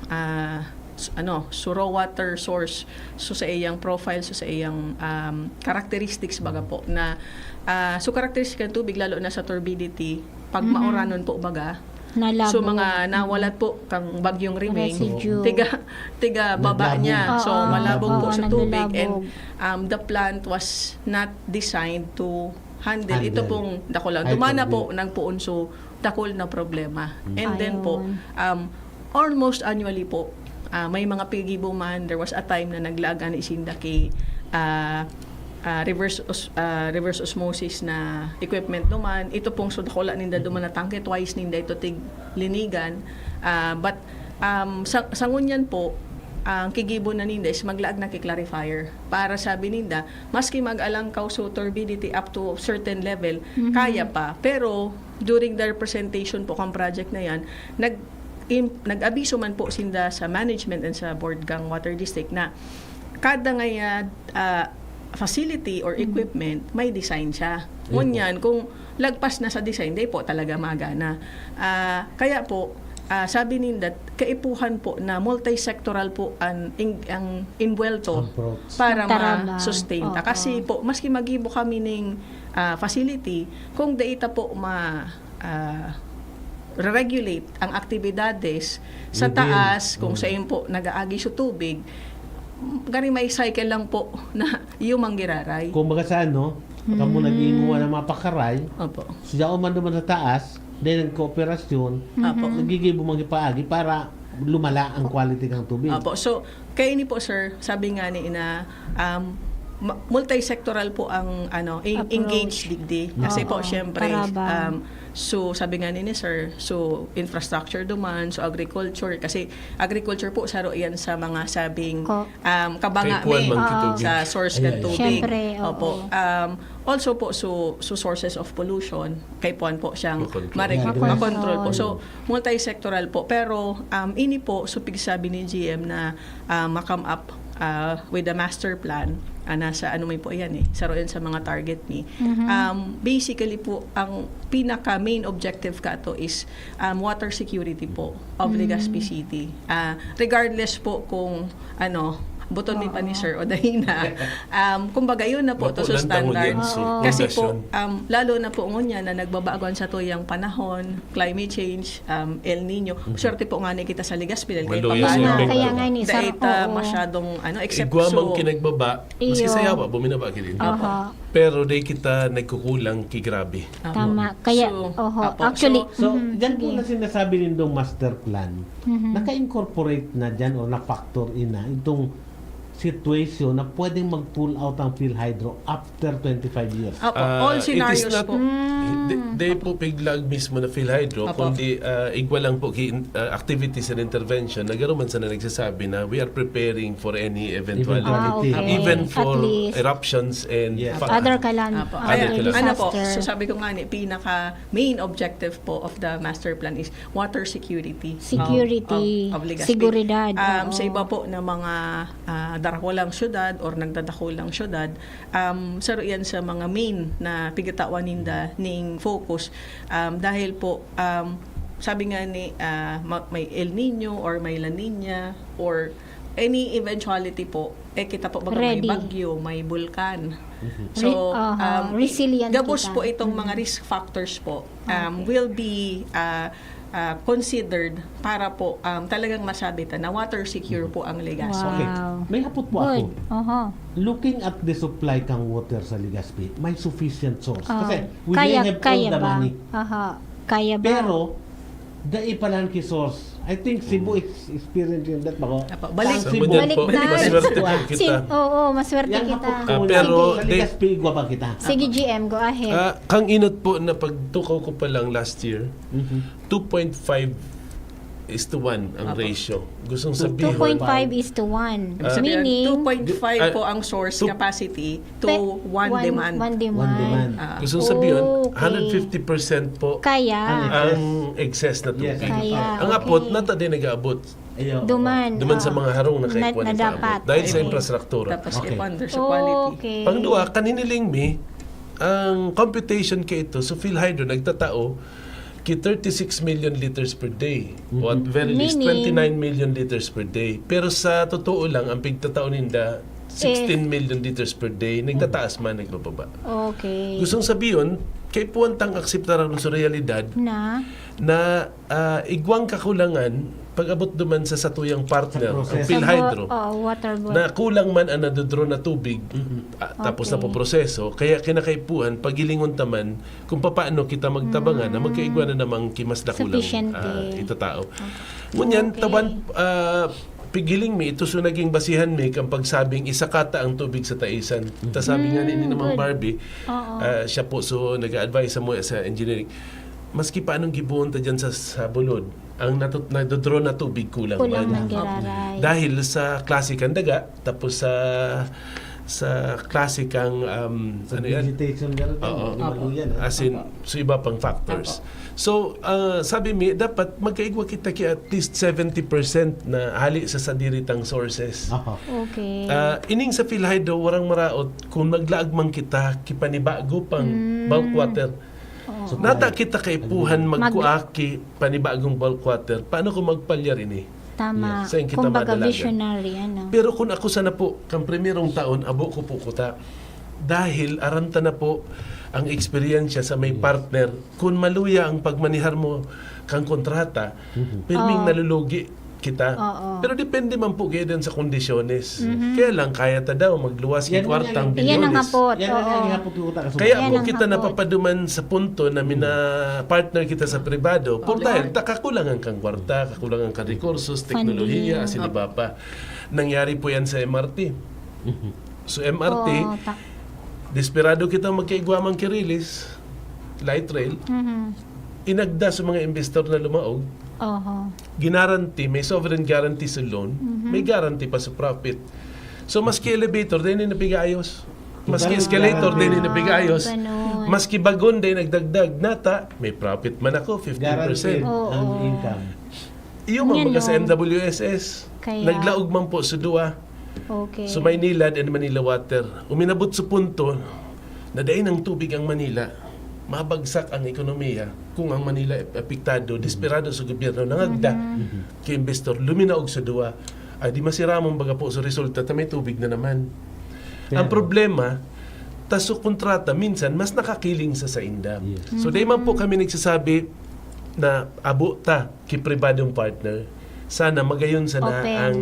ah, s-, ano, so raw water source, so sa iyang profile, so sa iyang, um, characteristics baga po, na, ah, so characteristic ng tubig, lalo na sa turbidity, pag Mhm. mauranon po baga, Nalabog. So, mga nawalat po kang bagyong Riming, Residue. tiga, tiga baba Naglabog. niya. So, Oo, malabog po oo, sa tubig. And naglalabog. um, the plant was not designed to handle. Ito Handle. Pong dakula. Ay, Dumana ito, po, nagpuon. So, dakul na problema. And then po, Ayun. um, almost annually po, ah, may mga pigibo man. There was a time na naglaag ani sinda ki ah, ah, reverse os- ah, reverse osmosis na equipment duman. Ito pong so dakula ninda duman na tangke, twice ninda ito tiglinigan. Ah, but um, sa, sa ngunyan po, ang kigibo na ninda is maglaag na ki clarifier para sabi ninda, maski mag-alangkaw so turbidity up to certain level, Mhm. kaya pa. Pero during their presentation po kang project na yan, nag im- nag-abiso man po sinda sa management and sa board kang water district na kada ngaya ah, facility or Mm. equipment, may design siya. Ayun po. Ngunyan, kung lagpas na sa design, di po talaga magana. Ah, kaya po, ah, sabi ninda, kaipuhan po na multi-sectoral po ang, in, ang inbuwelto Approach. para Tarama. ma-sustain ta. Oo. Kasi po, maski magibo kami ning ah, facility, kung dai ta po ma ah, re-regulate ang aktibidades sa Within. taas, kung Mm. sa po nag-aagi sa tubig, gari may cycle lang po na yung manggiraray. Kung baga sa ano, kamo Mm. nag-iinguha ng mga pakaray, Opo. siya man duman sa taas, dahil nagkooperasyon, Opo. nagigibo magipaagi para lumala ang quality ng tubig. Opo. So, kaya ini po, sir, sabi nga ni na um, ma- multi-sectoral po ang ano, en- Approach. Engage digdi. Kasi po, Oo, syempre, tarabang. um, so sabi nga ni, ni sir, so infrastructure duman, so agriculture, kasi agriculture po, saro yan sa mga sabing Ko- um, kabanga Kaipuhan mi man sa kitubig. source Ay, kan ay. tubig. Siyempre, Opo. Oo. Um, also po, so, so sources of pollution, kaipuhan po siyang Makontrol. marek- Yeah, makontrol po. So, multi-sectoral po. Pero um, ini po, so pigsabi ni G M na ah, ma-come up ah, with a master plan. Ah, nasa ano may po yan eh. Saro yan sa mga target ni. Mhm. Um, basically po, ang pinaka main objective ka to is um, water security po of Legazpi City. Ah, regardless po kung ano, buton mi pa ni Oo. Sir o dahina. Um, kumbaga, yun na po, to Mapunan sa standard. tangon yan, so, Oo. Kasi po, pundasyon. um, lalo na po ngunyan na nagbabago ang satuyang panahon, climate change, um, El Nino. Swerte po nga ni kita sa Legazpi, dahil kahit Maluya papaano, sa Kaya, epekto. kaya nga ni, dahil sar- ta oo. masyadong, ano, except Igwa so, mang kinagbaba, maski Iyo. sa Yawa, buminabaha gid. Aha. Pero di kita nagkukulang ki grabe. Apo. Tama. Kaya, So, oho. apo. Actually, So, So, mhm, dyan po sige. na sinasabing nindong master plan, Mhm. naka-incorporate na dyan o na-factor in na itong situation na pwedeng mag-pull out ang PhilHydro after twenty-five years. Apo, Ah, all it is scenarios not- po. Mm. Di, di po piglag mismo na PhilHydro, Apo. Kundi ah, igwa lang po ki ah, activities and intervention. Nagkaroon man sana nagsasabi na we are preparing for any eventuality. Eventuality. Ah, okay. Even At for least. eruptions and Yes. fa- Other calam- Apo. Other Ayan. calam- Ano po, disaster. so sabi ko nga ni, pinaka main objective po of the master plan is water security. Security. Of, of, of Legazpi. Seguridad, Um, oo. Sa iba po na mga ah, darakulang syudad or nagdadakulang syudad, um, saro yan sa mga main na pigtatawan ninda ning focus. Um, dahil po, um, sabi nga ni, ah, ma- may El Nino or may La Nina or any eventuality po, eh kita po baga may Ready. Bagyo, may bulkan. Mhm. So, Re- aha, um, i- resilient gabos kita. po itong Mhm. mga risk factors po um, Okay. will be ah, ah, considered para po um, talagang masabi ta na water secure po ang Legazpi. Okay. Wow. May hapot po Good. ako. Oho. Looking at the supply kang water sa Legazpi, may sufficient source. Ah, Kasi we kaya, may have kaya all the ba? money. Aha. Kaya ba? Pero, dai pa lang ki source. I think Cebu is experiencing that bako. Apo, balik. Ang Sa Cebu. Bunyan po, Balik na. maswerte po Sin- kita. Oo, maswerte Yan kita. ako. Ah, pero Sa di- Legazpi, igwa ba kita? Sige, G M, go ahead. Ah, kang inot po na pagtukaw ko pa lang last year, Mhm. two point five is to one ang Apo. ratio. Gustong Two- sabihin, two point five is to one. Ibig sabihin, Meaning, two point five Ah, po ang source two- capacity to pe- one, demand. One One demand. demand. Ah. Gustong sabihin, Okay. one hundred fifty percent po Kaya. Ang ang excess na Yes, tubig. Kaya, Ang apot, okay. nata di nag-aabot. Ayo. Duman. Duman sa Ah. mga harong na Na- kaipuhan na ni dapat. Pabot. Dahil sa Okay. infrastruktura. Tapos Okay. ipan, there's a quality. Okay. Pangduwa, kaniniling mi, ang computation kay ito, so PhilHydro, nagtatao ki thirty-six million liters per day. O at very least, Meaning? twenty-nine million liters per day. Pero sa totoo lang, ang pigtatao ninda, sixteen million liters per day. Nagtataas man, nagbababa. Okay. Gustong sabihin, kaipuhan tang akseptaran sa realidad, Na? na, ah, igwang kakulangan pag-abot duman sa satuyang partner, ang Sa proseso. PhilHydro, Sa bo- oh, water board. na kulang man ang nadodraw na tubig, ah, tapos Okay. napoproseso, kaya kinakaipuhan, paghilingon ta man kung papaano kita magtabangan na magkaigwa na namang kimas dakulang Sufficient ah, eh. itatao. Ngunyan, Okay. tawan, ah, pighiling mi, ito so naging basihan mi kan pagsabing isakata ang tubig sa taisan. Ta sabi nga ni Mm, Mamang good. Barbie, Oo. ah, siya po so nag-a-advise sa mga sa engineering. Maski paanong gibohon ta dyan sa, sa bulod, ang natut- nadodraw na tubig kulang, Kulang man. man giraray. Dahil sa klase kang daga, tapos sa sa klase kang um, Sa ano yan? vegetation, gano'n, Oo. di maluyan, ah. As in, so iba pang factors. So, ah, sabi mi, dapat magkaigwa kita ki at least seventy percent na hali sa sadiritang sources. Aha. Okay. Ah, ining sa PhilHydro, warang maraot kung maglaag man kita ki panibago pang Mm. bulk water. Oo. So, Nata kita kaipuhan Mag- magkuha ki panibagong bulk water. Paano kung magpalyar ini? Tama. Yes. Saan kita Kumbaga madalagan? Visionary, ano. Pero kung ako sana po, kang primerong taon, abo ko po kuta. Dahil aram ta na po ang eksperyensya sa may partner. Kung maluya ang pagmanihar mo kang kontrata, pirming Oo. nalulugi kita. Oo. Pero depende man po gaya din sa kondisyones. Kaya lang, kaya ta daw magluwas ng Yan ang kwartang yan. Yan ang bilyones. hapot. Yan ang Oo. hapot ko ta. Kaya Yan po ang kita hapot. napapaduman sa punto na mina-partner kita sa pribado. Por Oo. dahil ta kakulangan kang kwarta, kakulangan kang rekursos, Funding. teknolohiya, asin iba pa. Nangyari po yan sa M R T. So M R T, Oo, ta- desperado kita magkaigwa man ki release, light rail, Mhm. inagda sa mga investor na lumaog, Oho. ginaranti, may sovereign guarantee sa loan, Mhm. may guarantee pa sa profit. So, maski elevator, dai na pigayos. Maski Ganun. Escalator, dai na pigayos. Ganun. Maski bagon, dai nagdagdag. Nata, may profit man ako, fifteen percent. Guaranteed Oo. ang income. Iyo man, Yan, baga sa no? M W S S. Kaya- Naglaog man po sa duwa. Okay. So, Maynilad and Manila Water. Uminabot sa punto na dai nang tubig ang Manila. Mabagsak ang ekonomiya. Kung ang Manila ep-, apektado, desperado sa gobyerno, nangagda Mhm. ki investor, luminaog sa duwa. Ay, di masiramon baga po sa resulta, ta may tubig na naman. Pero Ang problema, ta sa kontrata, minsan, mas nakakiling sa sainda. Yes. So, dai man po kami nagsasabi na abo ta ki pribadong partner. Sana magayon sana Open. ang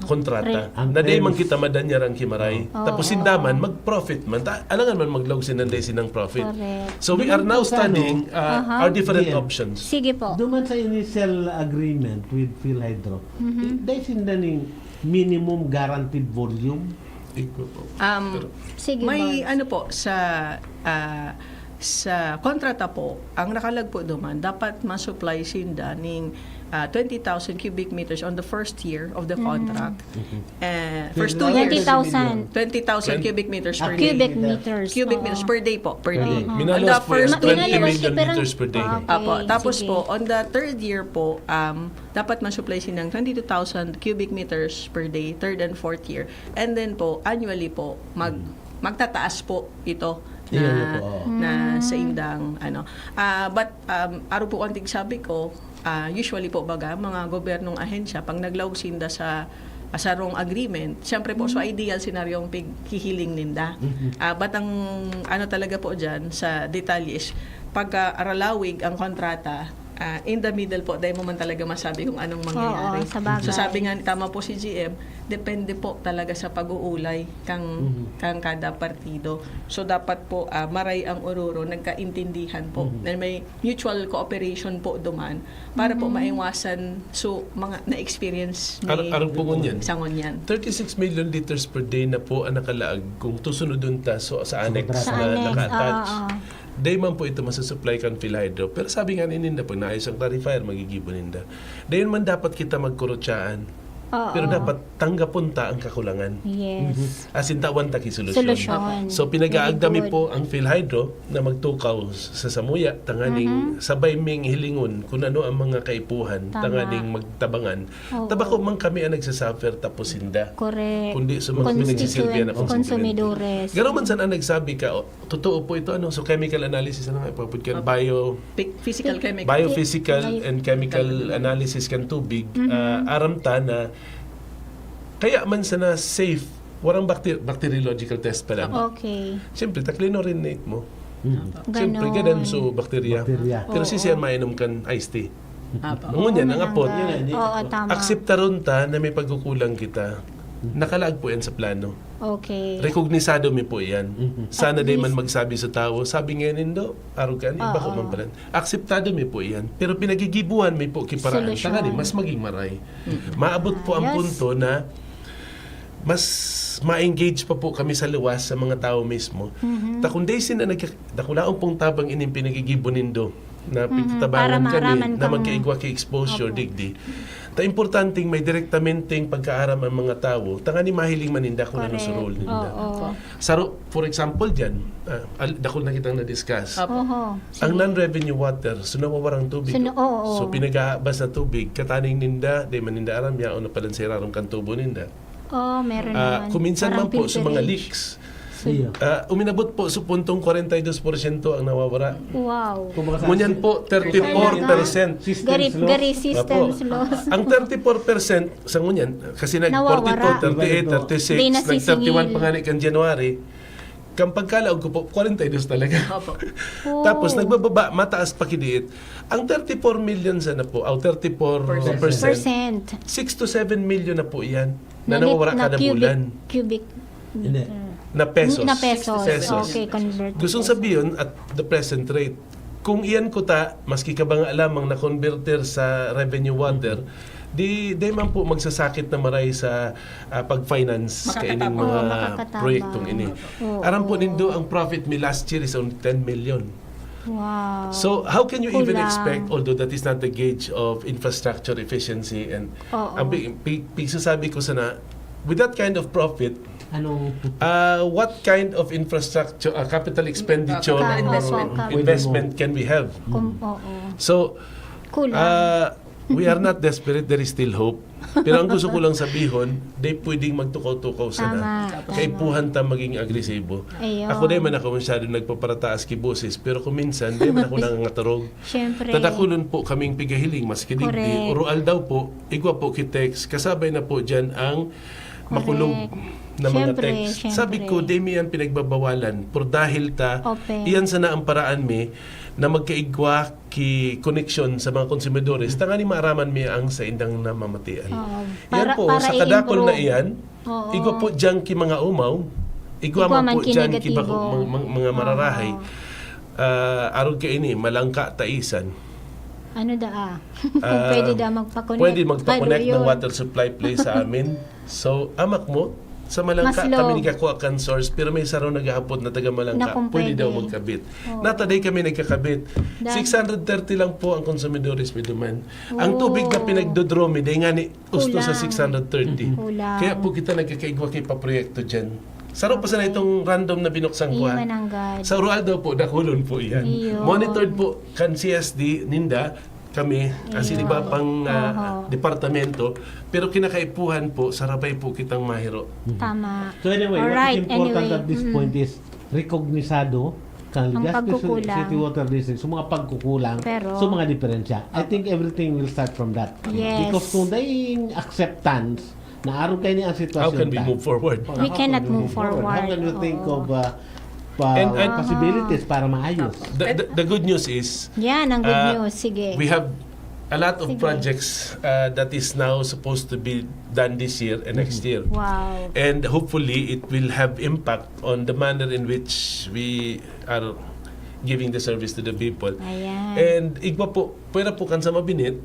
kontrata. Re- Ang Na dai man terms. Kita madanyar ang kimaray. Oo. Tapos sinda man, mag-profit man. Ta, alangan man maglaog sinda dai sinang profit. Correct. So we Ganun are now po sana. studying uh, Aha. our different Yeah. options. Sige po. Duman sa initial agreement with PhilHydro, Mhm. dai sinda ning minimum guaranteed volume? Igo po. Um, Pero Sige, may Barbs. ano po sa ah, sa kontrata po, ang nakalag po duman, dapat ma-supply sinda ning ah, twenty thousand cubic meters on the first year of the contract. Eh, first two years, Twenty thousand. twenty thousand cubic meters per day. Cubic meters. Cubic Oo. meters per day po, per Per day. day. Oo. Minalos On the po first yan, twenty Minalos, million pero- liters per day. Ah, okay. Apo, tapos Sige. Po, on the third year po, um, dapat ma-supply sinda ng twenty-two thousand cubic meters per day, third and fourth year. And then po, annually po, mag, magtataas po ito na, Annually po, oo. na sa indang, ano. Ah, but, um, aro po ang tigsabi ko, ah, usually po baga, mga gobyernong ahensya, pag naglaog sinda sa, ah, sarong agreement, siyempre po, so ideal scenario ang pighihiling ninda. Ah, but ang ano talaga po dyan, sa detalye is, pagka aralawig ang kontrata, ah, in the middle po, dahil mo man talaga masabi kung anong mangyayari. Oo, sa bagay. So sabi nga, tama po si G M, depende po talaga sa pag-uulay kang, kang kada partido. So dapat po, ah, maray ang ururo, nagkaintindihan po. Na may mutual cooperation po duman para po maiwasan so mga na-experience ni Ar- arog po ngunyan. sa ngunyan. Thirty-six million liters per day na po ang nakalaag kung tusunodon ta so, sa annex Sa na annex, naka-attach. oo, oo. Dai man po ito masusupply kan PhilHydro. Pero sabi nga ni Ninda, pag naayos ang clarifier, magigibo ninda. Dayon man dapat kita magkurutsaan. Oo. Pero dapat tanggapon ta ang kakulangan. Yes. Asin tawan ta ki solusyon. Solusyon. So, pinag-aagda mi Very good. po ang PhilHydro na magtukaw sa samuya, tanganing sabay ming hilingon kung ano ang mga kaipuhan, Tama. Tanganing magtabangan. Oo. Tabako man kami ang nagsasuffer tapos sinda. Correct. Kundi sa mga pinagsisilbihan na Constituent, konsumidor. konsumidores. Garo man sana nagsabi ka, oh, totoo po ito, ano, so chemical analysis, ano nga, ipapod ka, Opo. bio, Pi- Physical chemical. biophysical Bio- and chemical analysis kan tubig, Mhm. ah, aram ta na kaya man sana safe, warang bacter- bacteriological test pa lang. Okay. Siyempre, ta-chlorinated mo. Mm. Siyempre, Ganon. gadan so bakterya. Bakterya. Pero si Oo. siya mainom kan iced tea. Apo. Ngunyan, ang Mananggal. apot, Yun, yun. Oo, tama. akseptaron ta na may pagkukulang kita. Nakalaag po yan sa plano. Okay. Rekognisado mi po iyan. Mhm. Sana At di man least- magsabi sa tawo, sabi ngayon nindo, arog ka, iba ko Oo. man pala. Akseptado mi po iyan. Pero pinagigibuhan mi po kiparaan. Solusyon. Tangani, mas maging maray. Maabot po ang Ayos. punto na mas ma-engage pa po kami sa luwas sa mga tao mismo. Mhm. Ta kung dai sila nagka-, dakulaon pong tabang ining pinagigibo nindo na Mhm. pigtatabangan Para kami maaraman na kamo. magkaigwa ki exposure, Opo. digdi. Ta importanteng may direkteng pagkaaram ang mga tawo. Tangani mahiling man ninda kung ano Correct. sa role ninda. Oo. Saro, for example dyan, ah, al- dakul na kitang na-discuss. Opo. Oho. Ang non-revenue water, so nawawarang tubig. So, no- oo, oo. So, pinag-aabas na tubig, kataning ninda, di man ninda aram, yaon na pala sa irarom kan tubo ninda. Oh, meron Ah, naman. kuminsan Parang man po sa mga filterage. leaks. Iyo. Ah, uminabot po sa puntong forty-two porsyento ang nawawara. Wow. Kumbaga sa Ngunyan po, thirty-four percent. Systems Gari, loss. gari systems Apo. loss. Ang thirty-four percent sa ngunyan, kasi nag Nawawara. forty-two, thirty-eight, Iba-iba. thirty-six, Di nag thirty-one nasisingil. pa nga ni kan January. Kang pagkalaog ko po, forty-two talaga. Opo. Oh. Tapos nagbababa, mataas pa kidiit. Ang thirty-four million sana po, aw thirty-four percent, Percent. six to seven million na po yan na Na, nawawara na kada cubic, bulan. Cubic. Hindi. Na pesos. Na pesos. Pesos. Okay, convert. Gustong sabihin, at the present rate, kung iyan kuta, maski kabanga lamang na converter sa revenue water, di, di man po magsasakit na maray sa ah, pag-finance Makakatabang. kaining mga Oo, makakatabang. proyektong ini. Oo. Aram po nindo, ang profit mi last year is only ten million. Wow. So, how can you even Kulang. Expect, although that is not the gauge of infrastructure efficiency and Oo. ang pi- pi- pigsasabi ko sana, with that kind of profit, Anong uh, what kind of infrastructure, uh, capital expenditure Capital or investment. Pwede investment mo. Can we have? Kum- oo. So, Kulang. uh, we are not desperate, there is still hope. Pero ang gusto ko lang sabihon, di pwedeng magtukaw-tukaw sana. Tama, tama. Kaipuhan ta maging agresibo. Ayun. Ako di man ako masyado nagpaparataas ki boses, pero kung minsan, di man ako nangangaturog. Siyempre. Tadakulon po kaming pigahiling, maski digdi. Correct. Oroaldaw po, igwa po ki text, kasabay na po dyan ang makulog Correct. na mga Siyempre, text. siyempre. Sabi ko, di mi yan pinagbabawal. Por dahil ta, Open. iyan sana ang paraan mi na magkaigwa ki koneksyon sa mga konsumidores, tangani maaraman mi ang saindang namamatian. Oo. Yan Para- po, para sa kadakol na i-improve. Iyan, Oo. igwa po dyan ki mga umaw, igwa Igwa man man po ki dyan ki negatibo. bako, mga, mga, mga Oo. mararahay. Ah, arog kaini, malangka ta isan. Ano da ah? Ah, Pwede da magpa-connect. Pwede magpa-connect Ano ng yun? Water supply place sa amin. So, amak mo, sa Malangka, Mas low. Kami nagkakuha kan source, pero may saro nagahapot na taga Malangka. Na kung Pwede daw pwede. Magkabit. Oo. Nataday kami nagkakabit. Dami. Six hundred thirty lang po ang konsumidores mi duman. Ang Oo. Tubig na pinagdodro mi, dahil nga ni gusto sa Kulang. Six hundred thirty. Kulang. Kaya po kita nagkakaigwa kay paproyekto dyan. Saro pa sana Okay. Itong random na binuksan ko, Iyo ha. Mananggad. Sa Oroaldaw po, dakulon po iyan. Iyo. Monitored po kan C S D ninda, kami, ang Iyo. siniba pang ah, Oho. departamento, pero kinakaipuhan po, sarabay po kitang mahiro. Tama. So anyway, Alright, what is important anyway, at this mm. point is recognisado kang Ang Legazpi pagkukulang. City Water District sa mga pagkukulang, Pero sa mga diferensya. I think everything will start from that. Yes. Because kung dahil acceptance, na arog kayo ni ang How sitwasyon can we ta. move forward? Oh, We how cannot can we move forward. How can we think Oo. of uh, pa- And, and possibilities para maayos? The, the, the good news is, Yan ang good ah, news. Sige. we have a lot of Sige. projects uh, that is now supposed to be done this year and next year. Wow. And hopefully, it will have impact on the manner in which we are giving the service to the people. Ayan. And igwa po, pwera po kan sa mabinit,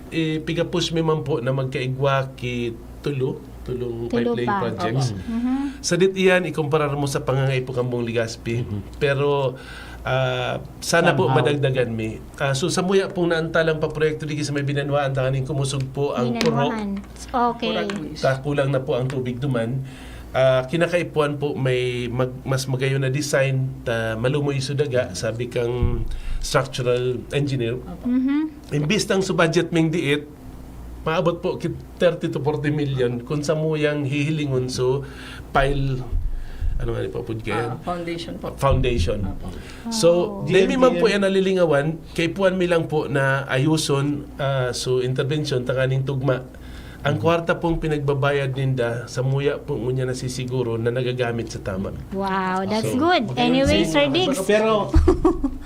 eh, piga-push mi man po na magkaigwa ki tulo, tulong Tulo pipeline pa. projects. Mhm. Sa dit iyan, ikumpara mo sa pangangaipo kan buong Legazpi. Mhm. Pero ah, sana po Somehow. Madagdagan mi. Ah, so, samuya pong naantalang pa proyekto digi sa may Binanwaan, tanganing kumusog po ang puro. Binanwaan. Okay. Purag buwis. Ta kulang na po ang tubig duman. Ah, kinakaipuhan po may mag, mas magayon na design ta malumoy so daga, sabi kang structural engineer. Mhm. Imbis nang so budget ming diit, maabot po ki thirty to forty million kung samuyang hihilingon so pile, ano nga ni papud Ah, kaya? foundation po. Foundation. Apo. So, Oh. dahil mi man po G M P M. Yan nalilingawan, kaipuhan mi lang po na ayuson ah, so intervention tanganing tugma Ang kwarta pong pinagbabayad ninda, samuya po ngunyan nasisiguro na nagagamit sa tama. Wow, that's So, good. okay, Anyway, sige. Sir Diggs. Pero,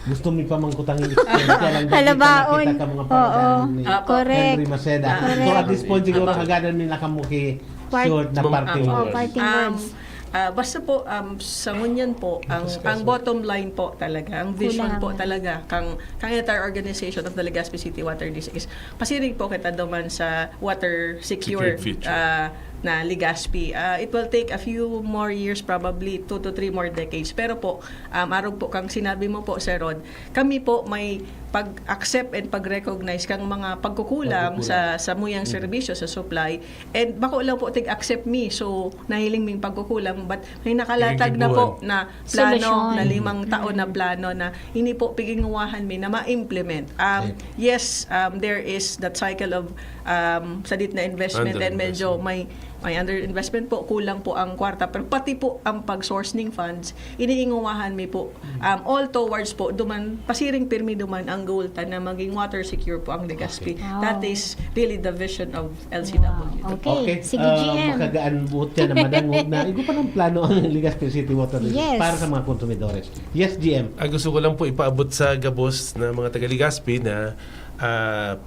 gusto mi pa man kutang yung experience. Yan ang Halabaon. Nakita ka mga Oo. paradahan ni Apo. Correct. Henry Maceda. Correct. So at this point, siguro Apo. kagadan mi na kamo ki Part- short na Bum- parting Oh, words. parting Um, words. Ah, basta po, um, sa ngunyan po, ang, Discuss ang it. Bottom line po talaga, ang vision Kulang. Po talaga, kang, kang entire organization of the Legazpi City Water District is pasiring po kita duman sa water secure, Secure future. Ah, na Legazpi. Ah, it will take a few more years, probably two to three more decades. Pero po, um, arog po kang sinabi mo po, Sir Rod, kami po may pag-accept and pag-recognize kang mga pagkukulang Pagkukulang. Sa, sa muyang serbisyo, sa supply. And bako lang po tig-accept mi, so nahiling ming pagkukulang, but may nakalatag na po Pigiguan. Na plano, Solusyon. Na limang taon na plano na ini po piginguwahan mi na ma-implement. Um, Okay. Yes, um, there is that cycle of um, sadit na investment and medyo Underinvestment. May, may underinvestment po, kulang po ang kwarta, pero pati po ang pag-source ng funds, iniinguwahan mi po um, all towards po, duman, pasiring pirmi duman ang goal ta na maging water secure po ang Legazpi. Wow. That is really the vision of L C W. Wow. Okay. Sige, ah, G M. Makagaan buot yan na madangog na. Igo pa ng plano ang Legazpi City Water District Yes. Para sa mga konsumidores. Yes, G M. Ah, gusto ko lang po ipaabot sa gabos na mga taga Legazpi na ah,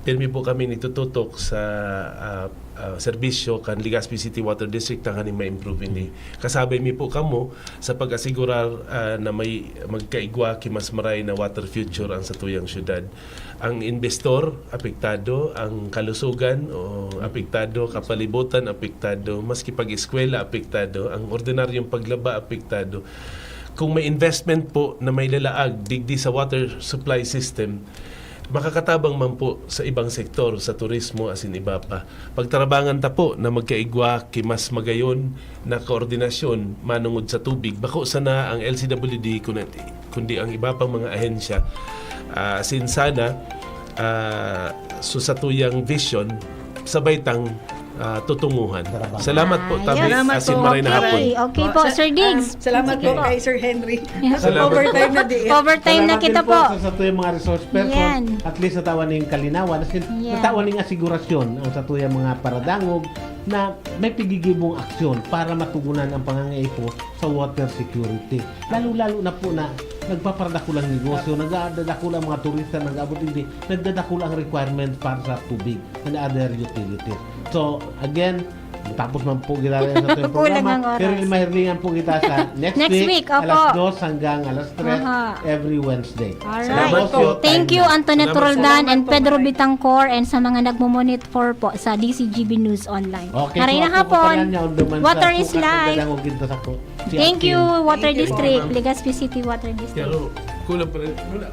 pirmi po kami nagtututok sa ah, ah, serbisyo kan Legazpi City Water District tanganing ma-improve ini. Kasabay mi po kamo sa pag-asigurar ah, na may magkaigwa ki mas maray na water future ang satuyang syudad. Ang investor apektado, ang kalusugan o apektado, kapalibutan apektado, maski pag-eskwela apektado, ang ordinaryong paglaba apektado. Kung may investment po na may lalaag digdi sa water supply system, makakatabang man po sa ibang sektor, sa turismo, asin iba pa. Pagtarabangan ta po na magkaigwa ki mas magayon na koordinasyon manungod sa tubig. Bako sana ang L C W D, kun-, kundi ang iba pang mga ahensya. Ah, asin sana, ah, so sa tuyang vision, sabay tang ah, tutunguhan. Salamat po, Ayos. Tabi. Salamat Asin po. maray na hapon. Okay, okay po, Sa- Sir Diggs. um, salamat Sige po po. Kay Sir Henry. Yes. Overtime na di. Overtime na Salamat kita din po. Sa, sa tuyang mga resource person, Yan. At least natawan ning kalinawan. As in, Yan. Natawan ning asigurasyon ang sa tuyang mga paradangog na may pigigibong aksyon para matugunan ang pangangaipo sa water security. Lalo-lalo na po na nagpaparadakulang negosyo, nagdadakula ang mga turista, nag-abot hindi, nagdadakula ang requirement para sa tubig and other utilities. So, again, tapos man po kita rin sa ating Kulang programa. ang oras. Pero mahilingan po kita sa next, Next week, opo. alas dos hanggang alas tres, Aha. every Wednesday. Alright. Salamat po. Thank you, Antoinette Salamat po. Roldan and Salamat po, Pedro Mike. Bitangcor, and sa mga nagmo-monitor po sa D C G B News Online. Okay, Maray na so ako hapon. pala niya, on demand Water sa is sukat na life. Dadangog Ginto sa ko. Thank you, Water Thank you, District, ma'am. Legazpi City Water District. Pero kulang pa rin. Wala.